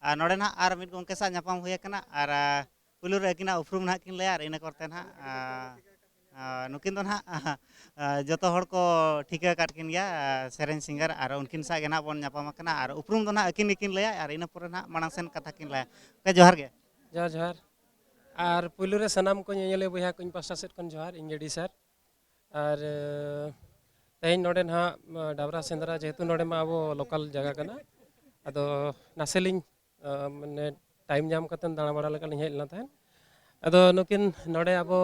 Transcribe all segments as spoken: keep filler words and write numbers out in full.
ᱟᱨ ᱱᱚᱰᱮ ᱱᱟᱦᱟᱜ ᱟᱨ ᱢᱤᱫ ᱜᱚᱢᱠᱮ ᱥᱟᱶ ᱧᱟᱯᱟᱢ ᱦᱩᱭ ᱟᱠᱟᱱᱟ, ᱟᱨ ᱟᱨ ᱯᱩᱭᱞᱩ ᱨᱮ ᱟᱹᱠᱤᱱᱟᱜ ᱩᱯᱨᱩᱢ ᱱᱟᱦᱟᱜ ᱠᱤᱱ ᱞᱟᱹᱭᱟ, ᱟᱨ ᱤᱱᱟᱹ ᱠᱚᱨᱛᱮ ᱱᱟᱦᱟᱜ ᱟᱨ ᱟᱨ ᱱᱩᱠᱤᱱ ᱫᱚ ᱱᱟᱦᱟᱜ ᱟᱨ ᱡᱚᱛᱚ ᱦᱚᱲ ᱠᱚ ᱴᱷᱤᱠᱟᱹ ᱟᱠᱟᱫ ᱠᱤᱱ ᱜᱮᱭᱟ, ᱟᱨ ᱥᱮᱨᱮᱧ ᱥᱤᱝᱜᱟᱨ, ᱟᱨ ᱩᱱᱠᱤᱱ ᱥᱟᱶ ᱜᱮ ᱱᱟᱦᱟᱜ ᱵᱚᱱ ᱧᱟᱯᱟᱢ ᱟᱠᱟᱱᱟ, ᱟᱨ ᱩᱯᱨᱩᱢ ᱫᱚ ᱱᱟᱦᱟᱜ ᱟᱹᱠᱤᱱ ᱜᱮᱠᱤᱱ ᱞᱟᱹᱭᱟ, ᱟᱨ ᱤᱱᱟᱹ ᱯᱚᱨᱮ ᱱᱟᱦᱟᱜ ᱢᱟᱲᱟᱝ ᱥᱮᱱ ᱠᱟᱛᱷᱟ ᱠᱤᱱ ᱞᱟᱹᱭᱟ᱾ ᱜᱚᱢᱠᱮ, ᱡᱚᱦᱟᱨ ᱜᱮ᱾ ᱡᱚᱦᱟᱨ, ᱡᱚᱦᱟᱨ᱾ ᱟᱨ ᱯᱩᱭᱞᱩ ᱨᱮ ᱥᱟᱱᱟᱢ ᱠᱚ ᱧᱮᱧᱮᱞᱤᱭᱟᱹ ᱵᱚᱭᱦᱟ ᱠᱚ ᱤᱧ ᱯᱟᱥᱴᱟ ᱥᱮᱫ ᱠᱷᱚᱱ ᱡᱚᱦᱟᱨ, ᱤᱧ ᱜᱮ ᱰᱤ ᱥᱟᱨ᱾ ᱟᱨ ᱛᱮᱦᱮᱧ ᱱᱚᱰᱮ ᱱᱟᱦᱟᱜ ᱰᱟᱵᱽᱨᱟ ᱥᱮᱸᱫᱽᱨᱟ, ᱡᱮᱦᱮᱛᱩ ᱱᱚᱰᱮ ᱢᱟ ᱟᱵᱚ ᱞᱳᱠᱟᱞ ᱡᱟᱭᱜᱟ ᱠᱟᱱᱟ, ᱟᱫᱚ ᱱᱟᱥᱮ ᱞᱤᱧ ᱢᱟᱱᱮ ᱴᱟᱭᱤᱢ ᱧᱟᱢ ᱠᱟᱛᱮ ᱫᱟᱬᱟ ᱵᱟᱲᱟ ᱞᱮᱠᱟ ᱞᱤᱧ ᱦᱮᱡ ᱞᱮᱱᱟ ᱛᱟᱦᱮᱸᱫ᱾ ᱟᱫᱚ ᱱᱩᱠᱤᱱ ᱱᱚᱰᱮ ᱟᱵᱚ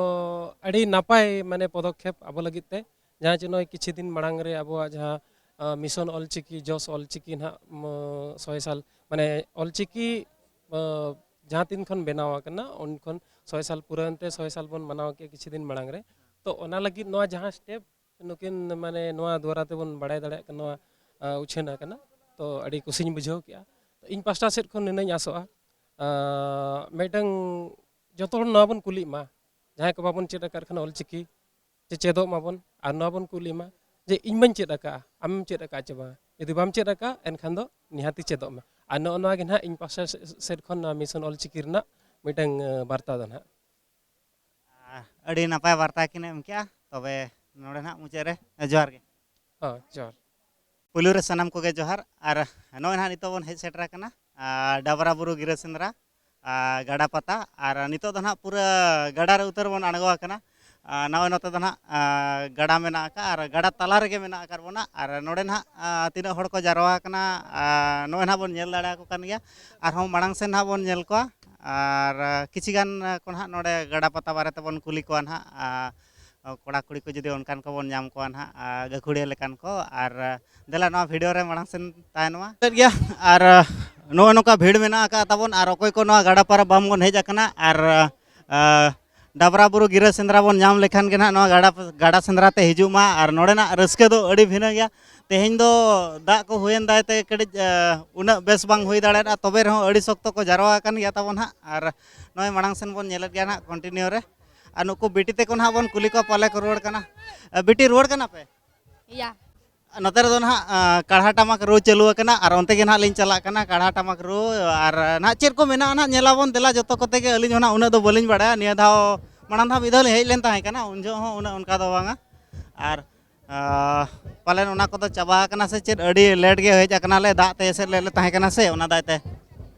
ᱟᱹᱰᱤ ᱱᱟᱯᱟᱭ ᱢᱟᱱᱮ ᱯᱚᱫᱚᱠᱷᱮᱯ ᱟᱵᱚ ᱞᱟᱹᱜᱤᱫ ᱛᱮ, ᱡᱟᱦᱟᱸ ᱪᱮ ᱱᱚᱜᱼᱚᱭ ᱠᱤᱪᱷᱩ ᱫᱤᱱ ᱢᱟᱲᱟᱝ ᱨᱮ ᱟᱵᱚᱣᱟᱜ ᱡᱟᱦᱟᱸ ᱢᱤᱥᱚᱱ ᱚᱞᱪᱤᱠᱤ, ᱡᱚᱥ ᱚᱞᱪᱤᱠᱤ ᱱᱟᱦᱟᱜ ᱥᱚᱭ ᱥᱟᱞ ᱢᱟᱱᱮ ᱚᱞᱪᱤᱠᱤ ᱡᱟᱦᱟᱸ ᱛᱤᱱ ᱠᱷᱚᱱ ᱵᱮᱱᱟᱣ ᱟᱠᱟᱱᱟ ᱩᱱ ᱠᱷᱚᱱ ᱥᱚᱭ ᱥᱟᱞ ᱯᱩᱨᱟᱹᱣᱮᱱ ᱛᱮ ᱥᱚᱭ ᱥᱟᱞ ᱵᱚᱱ ᱢᱟᱱᱟᱣ ᱠᱮᱫᱼᱟ ᱠᱤᱪᱷᱩ ᱫᱤᱱ ᱢᱟᱲᱟᱝ ᱨᱮ᱾ ᱛᱚ ᱚᱱᱟ ᱞᱟᱹᱜᱤᱫ ᱱᱚᱣᱟ ᱡᱟᱦᱟᱸ ᱥᱴᱮᱯ ᱱᱩᱠᱤᱱ ᱢᱟᱱᱮ ᱱᱚᱣᱟ ᱫᱩᱣᱟᱨᱟ ᱛᱮᱵᱚᱱ ᱵᱟᱲᱟᱭ ᱫᱟᱲᱮᱭᱟᱜ ᱠᱟᱱᱟ, ᱱᱚᱣᱟ ᱩᱪᱷᱟᱹᱱ ᱟᱠᱟᱱᱟ᱾ ᱛᱚ ᱟᱹᱰᱤ ᱠᱩᱥᱤᱧ ᱵᱩᱡᱷᱟᱹᱣ ᱠᱮᱜᱼᱟ᱾ ᱛᱚ ᱤᱧ ᱯᱟᱥᱴᱟ ᱥᱮᱫ ᱠᱷᱚᱱ ᱱᱤᱱᱟᱹᱧ ᱟᱥᱚᱜᱼᱟ, ᱢᱤᱫᱴᱟᱝ ᱡᱚᱛᱚ ᱦᱚᱲ ᱱᱚᱣᱟ ᱵᱚᱱ ᱠᱩᱞᱤᱜ ᱢᱟ, ᱡᱟᱦᱟᱸᱭ ᱠᱚ ᱵᱟᱵᱚᱱ ᱪᱮᱫ ᱟᱠᱟᱫ ᱠᱷᱟᱱ ᱚᱞᱪᱤᱠᱤ ᱪᱮ ᱪᱮᱫᱚᱜ ᱢᱟᱵᱚᱱ, ᱟᱨ ᱱᱚᱣᱟ ᱵᱚᱱ ᱠᱩᱞᱤ ᱢᱟ ᱡᱮ ᱤᱧ ᱢᱟᱧ ᱪᱮᱫ ᱟᱠᱟᱫᱼᱟ, ᱟᱢᱮᱢ ᱪᱮᱫ ᱟᱠᱟᱫᱼᱟ ᱪᱮ ᱵᱟᱝ? ᱡᱩᱫᱤ ᱵᱟᱢ ᱪᱮᱫ ᱟᱠᱟᱫᱼᱟ ᱮᱱᱠᱷᱟᱱ ᱫᱚ ᱱᱤᱦᱟᱹᱛᱤ ᱪᱮᱫᱚᱜ ᱢᱮ᱾ ᱟᱨ ᱱᱚᱜᱼᱚ ᱱᱚᱣᱟ ᱜᱮ ᱱᱟᱦᱟᱜ ᱤᱧ ᱯᱟᱥᱴᱟ ᱥᱮᱫ ᱠᱷᱚᱱ ᱱᱚᱣᱟ ᱢᱤᱥᱚᱱ ᱚᱞᱪᱤᱠᱤ ᱨᱮᱱᱟᱜ ᱢᱤᱫᱴᱟᱝ ᱵᱟᱨᱛᱟ ᱫᱚ ᱱᱟᱦᱟᱜ᱾ ᱟᱹᱰᱤ ᱱᱟᱯᱟᱭ ᱵᱟᱨᱛᱟ ᱠᱤᱱ ᱮᱢ ᱠᱮᱜᱼᱟ᱾ ᱛᱚᱵᱮ ᱱᱚᱰᱮ ᱱᱟᱦᱟᱜ ᱢᱩᱪᱟᱹᱫ ᱨᱮ ᱡᱚᱦᱟᱨ ᱜᱮ᱾ ᱦᱚᱸ, ᱡᱚᱦᱟᱨ᱾ ᱯᱩᱭᱞᱩ ᱨᱮ ᱥᱟᱱᱟᱢ ᱠᱚᱜᱮ ᱡᱚᱦᱟᱨ᱾ ᱟᱨ ᱱᱚᱜᱼᱚᱭ ᱱᱟᱦᱟᱜ ᱱᱤᱛᱚᱜ ᱵᱚᱱ ᱦᱮᱡ ᱥᱮᱴᱮᱨ ᱟᱠᱟᱱᱟ ᱰᱟᱵᱽᱨᱟ ᱵᱩᱨᱩ ᱜᱤᱨᱟᱹ ᱥᱮᱸᱫᱽᱨᱟ ᱜᱟᱰᱟ ᱯᱟᱛᱟ᱾ ᱟᱨ ᱱᱤᱛᱚᱜ ᱫᱚ ᱱᱟᱦᱟᱜ ᱯᱩᱨᱟᱹ ᱜᱟᱰᱟ ᱨᱮ ᱩᱛᱟᱹᱨ ᱵᱚᱱ ᱟᱬᱜᱚ ᱟᱠᱟᱱᱟ᱾ ᱱᱚᱜᱼᱚᱭ ᱱᱚᱛᱮ ᱫᱚ ᱱᱟᱦᱟᱜ ᱜᱟᱰᱟ ᱢᱮᱱᱟᱜ ᱟᱠᱟᱫᱼᱟ, ᱟᱨ ᱜᱟᱰᱟ ᱛᱟᱞᱟ ᱨᱮᱜᱮ ᱢᱮᱱᱟᱜ ᱟᱠᱟᱫ ᱵᱚᱱᱟ᱾ ᱟᱨ ᱱᱚᱰᱮ ᱱᱟᱦᱟᱜ ᱛᱤᱱᱟᱹᱜ ᱦᱚᱲ ᱠᱚ ᱡᱟᱨᱣᱟ ᱟᱠᱟᱱᱟ, ᱱᱚᱜᱼᱚᱭ ᱱᱟᱦᱟᱜ ᱵᱚᱱ ᱧᱮᱞ ᱫᱟᱲᱮᱭᱟᱠᱚ ᱠᱟᱱ ᱜᱮᱭᱟ᱾ ᱟᱨᱦᱚᱸ ᱢᱟᱲᱟᱝ ᱥᱮᱱ ᱱᱟᱦᱟᱜ ᱵᱚᱱ ᱧᱮᱞ ᱠᱚᱣᱟ᱾ ᱟᱨ ᱠᱤᱪᱷᱤ ᱜᱟᱱ ᱠᱚ ᱱᱟᱦᱟᱜ ᱱᱚᱰᱮ ᱜᱟᱰᱟ ᱯᱟᱛᱟ ᱵᱟᱨᱮ ᱛᱮᱵᱚᱱ ᱠᱩᱞᱤ ᱠᱚᱣᱟ ᱱᱟᱦᱟᱜ᱾ ᱠᱚᱲᱟ ᱠᱩᱲᱤ ᱠᱚ ᱡᱩᱫᱤ ᱚᱱᱠᱟᱱ ᱠᱚᱵᱚᱱ ᱧᱟᱢ ᱠᱚᱣᱟ ᱱᱟᱦᱟᱜ, ᱜᱟᱹᱠᱷᱩᱲᱤᱭᱟᱹ ᱞᱮᱠᱟᱱ ᱠᱚ᱾ ᱟᱨ ᱫᱮᱞᱟ, ᱱᱚᱣᱟ ᱵᱷᱤᱰᱤᱭᱳ ᱨᱮ ᱢᱟᱲᱟᱝ ᱥᱮᱱ ᱛᱟᱦᱮᱱ ᱢᱟ᱾ ᱪᱮᱫ ᱜᱮᱭᱟ᱾ ᱟᱨ ᱱᱚᱜᱼᱚᱭ ᱱᱚᱝᱠᱟ ᱵᱷᱤᱲ ᱢᱮᱱᱟᱜ ᱟᱠᱟᱫ ᱛᱟᱵᱚᱱ, ᱟᱨ ᱚᱠᱚᱭ ᱠᱚ ᱱᱚᱣᱟ ᱜᱟᱰᱟ ᱯᱟᱨᱚᱢ ᱵᱟᱝ ᱵᱚᱱ ᱦᱮᱡ ᱟᱠᱟᱱᱟ, ᱟᱨ ᱰᱟᱵᱽᱨᱟ ᱵᱩᱨᱩ ᱜᱤᱨᱟᱹ ᱥᱮᱸᱫᱽᱨᱟ ᱵᱚᱱ ᱧᱟᱢ ᱞᱮᱠᱷᱟᱱ ᱜᱮ ᱱᱟᱦᱟᱜ ᱱᱚᱣᱟ ᱜᱟᱰᱟ, ᱜᱟᱰᱟ ᱥᱮᱸᱫᱽᱨᱟ ᱛᱮ ᱦᱤᱡᱩᱜ ᱢᱟ᱾ ᱟᱨ ᱱᱚᱰᱮᱱᱟᱜ ᱨᱟᱹᱥᱠᱟᱹ ᱫᱚ ᱟᱹᱰᱤ ᱵᱷᱤᱱᱟᱹ ᱜᱮᱭᱟ᱾ ᱛᱮᱦᱮᱧ ᱫᱚ ᱫᱟᱜ ᱠᱚ ᱦᱩᱭᱮᱱ ᱫᱟᱭ ᱛᱮ ᱠᱟᱹᱴᱤᱡ ᱩᱱᱟᱹᱜ ᱵᱮᱥ ᱵᱟᱝ ᱦᱩᱭ ᱫᱟᱲᱮᱭᱟᱜᱼᱟ, ᱛᱚᱵᱮ ᱨᱮᱦᱚᱸ ᱟᱹᱰᱤ ᱥᱚᱠᱛᱚ ᱠᱚ ᱡᱟᱨᱣᱟ ᱟᱠᱟᱱ ᱜᱮᱭᱟ ᱛᱟᱵᱚᱱ ᱦᱟᱸᱜ᱾ ᱟᱨ ᱱᱚᱜᱼᱚᱭ ᱢᱟᱲᱟᱝ ᱥᱮᱱ ᱵᱚᱱ ᱧᱮᱞᱮᱫ ᱜᱮᱭᱟ ᱱᱟᱦᱟᱜ ᱠᱚᱱᱴᱤᱱᱤᱭᱩ ᱨᱮ᱾ ᱟᱨ ᱱᱩᱠᱩ ᱵᱤᱴᱤ ᱛᱮᱠᱚ ᱱᱟᱦᱟᱜ ᱵᱚᱱ ᱠᱩᱞᱤ ᱠᱚᱣᱟ, ᱯᱟᱞᱮ ᱠᱚ ᱨᱩᱣᱟᱹᱲ ᱠᱟᱱᱟ᱾ ᱵᱤᱴᱤ, ᱨᱩᱣᱟᱹᱲ ᱠᱟᱱᱟ ᱯᱮ? ᱤᱭᱟ᱾ ᱱᱚᱛᱮ ᱨᱮᱫᱚ ᱱᱟᱦᱟᱜ, ᱟ, ᱠᱟᱲᱦᱟ ᱴᱟᱢᱟᱠ ᱨᱩ ᱪᱟᱹᱞᱩ ᱟᱠᱟᱱᱟ ᱟᱨ ᱚᱱᱛᱮ ᱜᱮ ᱱᱟᱦᱟᱜ ᱞᱤᱧ ᱪᱟᱞᱟᱜ ᱠᱟᱱᱟ᱾ ᱠᱟᱲᱦᱟ ᱴᱟᱢᱟᱠ ᱨᱩ ᱟᱨ ᱱᱟᱦᱟᱜ ᱪᱮᱫ ᱠᱚ ᱢᱮᱱᱟᱜᱼᱟ ᱱᱟᱦᱟᱜ ᱧᱮᱞᱟᱵᱚᱱ᱾ ᱫᱮᱞᱟ, ᱡᱚᱛᱚ ᱠᱚᱛᱮ ᱜᱮ, ᱟᱹᱞᱤᱧ ᱦᱚᱸ ᱱᱟᱦᱟᱜ ᱩᱱᱟᱹᱜ ᱫᱚ ᱵᱟᱹᱞᱤᱧ ᱵᱟᱲᱟᱭᱟ᱾ ᱱᱤᱭᱟᱹ ᱫᱷᱟᱣ ᱢᱟᱲᱟᱝ ᱫᱷᱟᱣ ᱢᱤᱫ ᱫᱷᱟᱣ ᱞᱤᱧ ᱦᱮᱡ ᱞᱮᱱ ᱛᱟᱦᱮᱸ ᱠᱟᱱᱟ, ᱩᱱ ᱡᱚᱦᱚᱜ ᱦᱚᱸ ᱩᱱᱟᱹᱜ ᱚᱱᱠᱟ ᱫᱚ ᱵᱟᱝᱟ᱾ ᱟᱨ, ᱟ, ᱯᱟᱞᱮᱱ ᱚᱱᱟ ᱠᱚᱫᱚ ᱪᱟᱵᱟ ᱟᱠᱟᱱᱟ ᱥᱮ ᱪᱮᱫ, ᱟᱹᱰᱤ ᱞᱮᱴ ᱜᱮ ᱦᱮᱡ ᱟᱠᱟᱱᱟᱞᱮ, ᱫᱟᱜ ᱛᱮ ᱮᱥᱮᱫ ᱞᱮᱫ ᱞᱮ ᱛᱟᱦᱮᱸ ᱠᱟᱱᱟ ᱥᱮ, ᱚᱱᱟ ᱫᱟᱭ ᱛᱮ᱾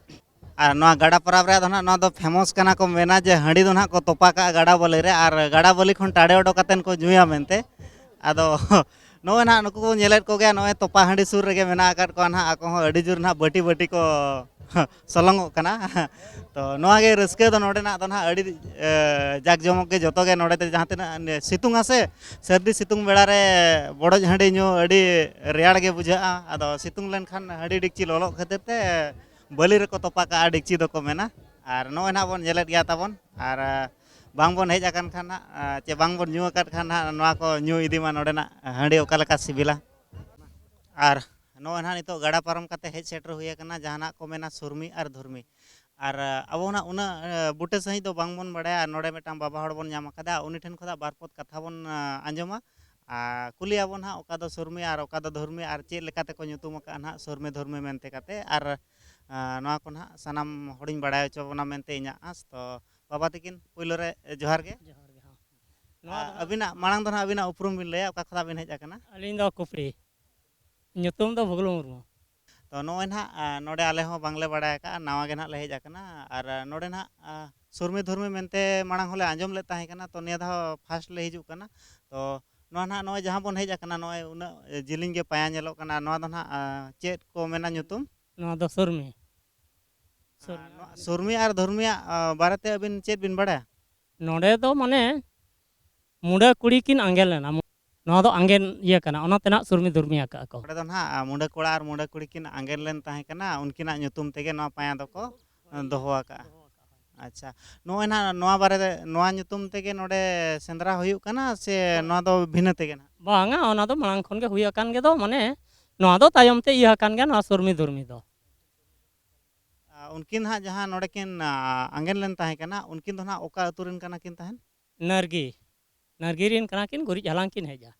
ᱟᱨ ᱱᱚᱣᱟ ᱜᱟᱰᱟ ᱯᱟᱨᱟᱵᱽ ᱨᱮᱭᱟᱜ ᱫᱚ ᱱᱟᱦᱟᱜ ᱱᱚᱣᱟ ᱫᱚ ᱯᱷᱮᱢᱚᱥ ᱠᱟᱱᱟ ᱠᱚ, ᱢᱮᱱᱟ ᱡᱮ ᱦᱟᱺᱰᱤ ᱫᱚ ᱱᱟᱦᱟᱜ ᱠᱚ ᱛᱚᱯᱟ ᱠᱟᱜᱼᱟ ᱜᱟᱰᱟ ᱵᱟᱹᱞᱤ ᱨᱮ ᱟᱨ ᱜᱟᱰᱟ ᱵᱟᱹᱞᱤ ᱠᱷᱚᱱ ᱴᱟᱲᱮ ᱚᱰᱚᱠ ᱠᱟᱛᱮᱱ ᱠᱚ ᱧᱩᱭᱟ ᱢᱮᱱᱛᱮ᱾ ᱟᱫᱚ ᱱᱚᱜᱼᱚᱭ ᱱᱟᱦᱟᱜ ᱱᱩᱠᱩ ᱵᱚᱱ ᱧᱮᱞᱮᱫ ᱠᱚᱜᱮᱭᱟ, ᱱᱚᱜᱼᱚᱭ ᱛᱚᱯᱟ ᱦᱟᱺᱰᱤ ᱥᱩᱨ ᱨᱮᱜᱮ ᱢᱮᱱᱟᱜ ᱟᱠᱟᱫ ᱠᱚᱣᱟ ᱱᱟᱦᱟᱜ, ᱟᱠᱚ ᱦᱚᱸ ᱟᱹᱰᱤ ᱡᱳᱨ ᱱᱟᱦᱟᱜ ᱵᱟᱹᱴᱤ ᱵᱟᱹᱴᱤ ᱠᱚ ᱥᱚᱞᱚᱝᱚᱜ ᱠᱟᱱᱟ᱾ ᱛᱚ ᱱᱚᱣᱟ ᱜᱮ ᱨᱟᱹᱥᱠᱟᱹ ᱫᱚ ᱱᱚᱰᱮᱱᱟᱜ ᱫᱚ ᱱᱟᱦᱟᱜ ᱟᱹᱰᱤ, ᱮ, ᱡᱟᱠ ᱡᱚᱢᱚᱠ ᱜᱮ ᱡᱚᱛᱚ ᱜᱮ ᱱᱚᱰᱮ ᱫᱚ ᱡᱟᱦᱟᱸ ᱛᱤᱱᱟᱹᱜ ᱥᱤᱛᱩᱝ ᱟᱥᱮ, ᱥᱟᱹᱨᱫᱤ ᱥᱤᱛᱩᱝ ᱵᱮᱲᱟ ᱨᱮ ᱵᱚᱰᱚᱡ ᱦᱟᱺᱰᱤ ᱧᱩ ᱟᱹᱰᱤ ᱨᱮᱭᱟᱲ ᱜᱮ ᱵᱩᱡᱷᱟᱹᱜᱼᱟ᱾ ᱟᱫᱚ ᱥᱤᱛᱩᱝ ᱞᱮᱱᱠᱷᱟᱱ ᱦᱟᱺᱰᱤ ᱰᱮᱠᱪᱤ ᱞᱚᱞᱚᱜ ᱠᱷᱟᱹᱛᱤᱨ ᱛᱮ ᱵᱟᱹᱞᱤ ᱨᱮᱠᱚ ᱛᱚᱯᱟ ᱠᱟᱜᱼᱟ ᱰᱮᱠᱪᱤ ᱫᱚᱠᱚ ᱢᱮᱱᱟ᱾ ᱟᱨ ᱱᱚᱜᱼᱚᱭ ᱱᱟᱦᱟᱜ ᱵᱚᱱ ᱧᱮᱞᱮᱫ ᱜᱮᱭᱟ ᱛᱟᱵᱚᱱ, ᱟᱨ, ᱟ, ᱵᱟᱝ ᱵᱚᱱ ᱦᱮᱡ ᱟᱠᱟᱱ ᱠᱷᱟᱱ ᱱᱟᱦᱟᱜ, ᱟ, ᱪᱮ ᱵᱟᱝ ᱵᱚᱱ ᱧᱩ ᱟᱠᱟᱫ ᱠᱷᱟᱱ ᱱᱟᱦᱟᱜ ᱱᱚᱣᱟ ᱠᱚ ᱧᱩ ᱤᱫᱤ ᱢᱟ, ᱱᱚᱰᱮᱱᱟᱜ ᱦᱟᱺᱰᱤ ᱚᱠᱟ ᱞᱮᱠᱟ ᱥᱤᱵᱤᱞᱟ᱾ ᱟᱨ ᱱᱚᱜᱼᱚᱭ ᱱᱟᱦᱟᱜ ᱱᱤᱛᱚᱜ ᱜᱟᱰᱟ ᱯᱟᱨᱚᱢ ᱠᱟᱛᱮ ᱦᱮᱡ ᱥᱮᱴᱮᱨ ᱦᱩᱭ ᱟᱠᱟᱱᱟ ᱡᱟᱦᱟᱱᱟᱜ ᱠᱚ ᱢᱮᱱᱟ ᱥᱩᱨᱢᱤ ᱟᱨ ᱫᱷᱩᱨᱢᱤ᱾ ᱟᱨ, ᱟ, ᱟᱵᱚ ᱱᱟᱦᱟᱜ ᱩᱱᱟᱹᱜ, ᱟ, ᱵᱩᱴᱟᱹ ᱥᱟᱺᱦᱤᱡ ᱫᱚ ᱵᱟᱝ ᱵᱚᱱ ᱵᱟᱲᱟᱭᱟ᱾ ᱟᱨ ᱱᱚᱰᱮ ᱢᱤᱫᱴᱟᱝ ᱵᱟᱵᱟ ᱦᱚᱲ ᱵᱚᱱ ᱧᱟᱢ ᱟᱠᱟᱫᱟ, ᱩᱱᱤ ᱴᱷᱮᱱ ᱠᱷᱚᱱᱟᱜ ᱵᱟᱨ ᱯᱚᱫ ᱠᱟᱛᱷᱟ ᱵᱚᱱ, ᱟ, ᱟᱸᱡᱚᱢᱟ᱾ ᱟᱨ ᱠᱩᱞᱤᱭᱟᱵᱚᱱ ᱦᱟᱸᱜ ᱚᱠᱟ ᱫᱚ ᱥᱩᱨᱢᱤ ᱟᱨ ᱚᱠᱟ ᱫᱚ ᱫᱷᱩᱨᱢᱤ ᱟᱨ ᱪᱮᱫ ᱞᱮᱠᱟ ᱛᱮᱠᱚ ᱧᱩᱛᱩᱢ ᱟᱠᱟᱫᱼᱟ ᱱᱟᱦᱟᱜ ᱥᱩᱨᱢᱤ ᱫᱷᱩᱨᱢᱤ ᱢᱮᱱᱛᱮ ᱠᱟᱛᱮ᱾ ᱟᱨ, ᱟ, ᱱᱚᱣᱟ ᱠᱚ ᱱᱟᱦᱟᱜ ᱥᱟᱱᱟᱢ ᱦᱚᱲᱤᱧ ᱵᱟᱲᱟᱭ ᱦᱚᱪᱚ ᱵᱚᱱᱟ ᱢᱮᱱᱛᱮ ᱤᱧᱟᱹᱜ ᱟᱸᱥ᱾ ᱛᱚ ᱵᱟᱵᱟ ᱛᱟᱹᱠᱤᱱ, ᱯᱳᱭᱞᱳ ᱨᱮ ᱡᱚᱦᱟᱨ ᱜᱮ᱾ ᱡᱚᱦᱟᱨ ᱜᱮ, ᱦᱚᱸ᱾ ᱱᱚᱣᱟ ᱟ, ᱫᱚ ᱦᱟᱸᱜ ᱟᱹᱵᱤᱱᱟᱜ, ᱢᱟᱲᱟᱝ ᱫᱚ ᱱᱟᱦᱟᱜ ᱟᱹᱵᱤᱱᱟᱜ ᱩᱯᱨᱩᱢ ᱵᱤᱱ ᱞᱟᱹᱭᱟ, ᱚᱠᱟ ᱠᱷᱚᱱᱟᱜ ᱵᱤᱱ ᱦᱮᱡ ᱟᱠᱟᱱᱟ? ᱟᱹᱞᱤᱧ ᱫᱚ ᱠᱩᱯᱲᱤ, ᱧᱩᱛᱩᱢ ᱫᱚ ᱵᱷᱩᱜᱽᱞᱩ ᱢᱩᱨᱢᱩ᱾ ᱛᱚ ᱱᱚᱜᱼᱚᱭ ᱱᱟᱦᱟᱜ, ᱟ, ᱱᱚᱰᱮ ᱟᱞᱮ ᱦᱚᱸ ᱵᱟᱝᱞᱮ ᱵᱟᱲᱟᱭ ᱟᱠᱟᱫᱼᱟ, ᱱᱟᱣᱟ ᱜᱮ ᱱᱟᱦᱟᱜ ᱞᱮ ᱦᱮᱡ ᱟᱠᱟᱱᱟ᱾ ᱟᱨ, ᱟ, ᱱᱚᱰᱮ ᱱᱟᱦᱟᱜ, ᱟ, ᱥᱩᱨᱢᱤ ᱫᱷᱩᱨᱢᱤ ᱢᱮᱱᱛᱮ ᱢᱟᱲᱟᱝ ᱦᱚᱸᱞᱮ ᱟᱸᱡᱚᱢ ᱞᱮᱫ ᱛᱟᱦᱮᱸ ᱠᱟᱱᱟ, ᱛᱚ ᱱᱤᱭᱟᱹ ᱫᱷᱟᱣ ᱯᱷᱟᱥᱴ ᱞᱮ ᱦᱤᱡᱩᱜ ᱠᱟᱱᱟ᱾ ᱛᱚ ᱱᱚᱣᱟ ᱱᱟᱦᱟᱜ ᱱᱚᱜᱼᱚᱭ ᱡᱟᱦᱟᱸ ᱵᱚᱱ ᱦᱮᱡ ᱟᱠᱟᱱᱟ, ᱱᱚᱜᱼᱚᱭ ᱩᱱᱟᱹᱜ ᱡᱤᱞᱤᱧ ᱜᱮ ᱯᱟᱭᱟ ᱧᱮᱞᱚᱜ ᱠᱟᱱᱟ, ᱱᱚᱣᱟ ᱫᱚ ᱱᱟᱦᱟᱜ, ᱟ, ᱪᱮᱫ ᱠᱚ ᱢᱮᱱᱟ ᱧᱩᱛᱩᱢ? ᱱᱚᱣᱟ ᱫᱚ ᱥᱩᱨᱢᱤ᱾ ᱥᱩᱨᱢᱤ᱾ ᱟ, ᱱᱚᱣᱟ ᱥᱩᱨᱢᱤ ᱟᱨ ᱫᱷᱩᱨᱢᱤᱭᱟᱜ, ᱟ, ᱵᱟᱨᱮᱛᱮ ᱟᱹᱵᱤᱱ ᱪᱮᱫ ᱵᱤᱱ ᱵᱟᱲᱟᱭᱟ? ᱱᱚᱰᱮ ᱫᱚ ᱢᱟᱱᱮ ᱢᱩᱰᱟᱹ ᱠᱩᱲᱤ ᱠᱤᱱ ᱟᱸᱜᱮᱱ ᱞᱮᱱᱟ᱾ ᱱᱚᱣᱟ ᱫᱚ ᱟᱸᱜᱮᱱ ᱤᱭᱟᱹ ᱠᱟᱱᱟ, ᱚᱱᱟᱛᱮ ᱱᱟᱜ ᱥᱩᱨᱢᱤ ᱫᱷᱩᱨᱢᱤ ᱟᱠᱟᱜᱼᱟ ᱠᱚ᱾ ᱱᱚᱰᱮ ᱫᱚ ᱱᱟᱦᱟᱜ, ᱟ, ᱢᱩᱰᱟᱹ ᱠᱚᱲᱟ ᱟᱨ ᱢᱩᱰᱟᱹ ᱠᱩᱲᱤ ᱠᱤᱱ ᱟᱸᱜᱮᱱ ᱞᱮᱱ ᱛᱟᱦᱮᱸ ᱠᱟᱱᱟ, ᱩᱱᱠᱤᱱᱟᱜ ᱧᱩᱛᱩᱢ ᱛᱮᱜᱮ ᱱᱚᱣᱟ ᱯᱟᱭᱟ ᱫᱚᱠᱚ ᱫᱚᱦᱚ ᱟᱠᱟᱜᱼᱟ᱾ ᱟᱪᱪᱷᱟ, ᱱᱚᱜᱼᱚᱭ ᱱᱟᱦᱟᱜ ᱱᱚᱣᱟ ᱵᱟᱨᱮ ᱨᱮ, ᱱᱚᱣᱟ ᱧᱩᱛᱩᱢ ᱛᱮᱜᱮ ᱱᱚᱰᱮ ᱥᱮᱸᱫᱽᱨᱟ ᱦᱩᱭᱩᱜ ᱠᱟᱱᱟ ᱥᱮ ᱱᱚᱣᱟ ᱫᱚ ᱵᱷᱤᱱᱟᱹ ᱛᱮᱜᱮ ᱱᱟᱦᱟᱜ? ᱵᱟᱝᱟ, ᱚᱱᱟ ᱫᱚ ᱢᱟᱲᱟᱝ ᱠᱷᱚᱱ ᱜᱮ ᱦᱩᱭ ᱟᱠᱟᱱ ᱜᱮ ᱫᱚ, ᱢᱟᱱᱮ ᱱᱚᱣᱟ ᱫᱚ ᱛᱟᱭᱚᱢ ᱛᱮ ᱤᱭᱟᱹ ᱟᱠᱟᱱ ᱜᱮᱭᱟ, ᱱᱚᱣᱟ ᱥᱩᱨᱢᱤ ᱫᱷᱩᱨᱢᱤ ᱫᱚ᱾ ᱟ, ᱩᱱᱠᱤᱱ ᱦᱟᱸᱜ ᱡᱟᱦᱟᱸ ᱱᱚᱰᱮ ᱠᱤᱱ, ᱟ, ᱟᱸᱜᱮᱱ ᱞᱮᱱ ᱛᱟᱦᱮᱸ ᱠᱟᱱᱟ, ᱩᱱᱠᱤᱱ ᱫᱚ ᱱᱟᱦᱟᱜ ᱚᱠᱟ ᱟᱹᱛᱩ ᱨᱮᱱ ᱠᱟᱱᱟ ᱠᱤᱱ ᱛᱟᱦᱮᱸᱱ? ᱱᱟᱨᱜᱤ, ᱱᱟᱨᱜᱤ ᱨᱮᱱ ᱠᱟᱱᱟ ᱠᱤᱱ, ᱜᱩᱨᱤᱡ ᱦᱟᱞᱟᱝ ᱠᱤᱱ ᱦᱮᱡᱼᱟ᱾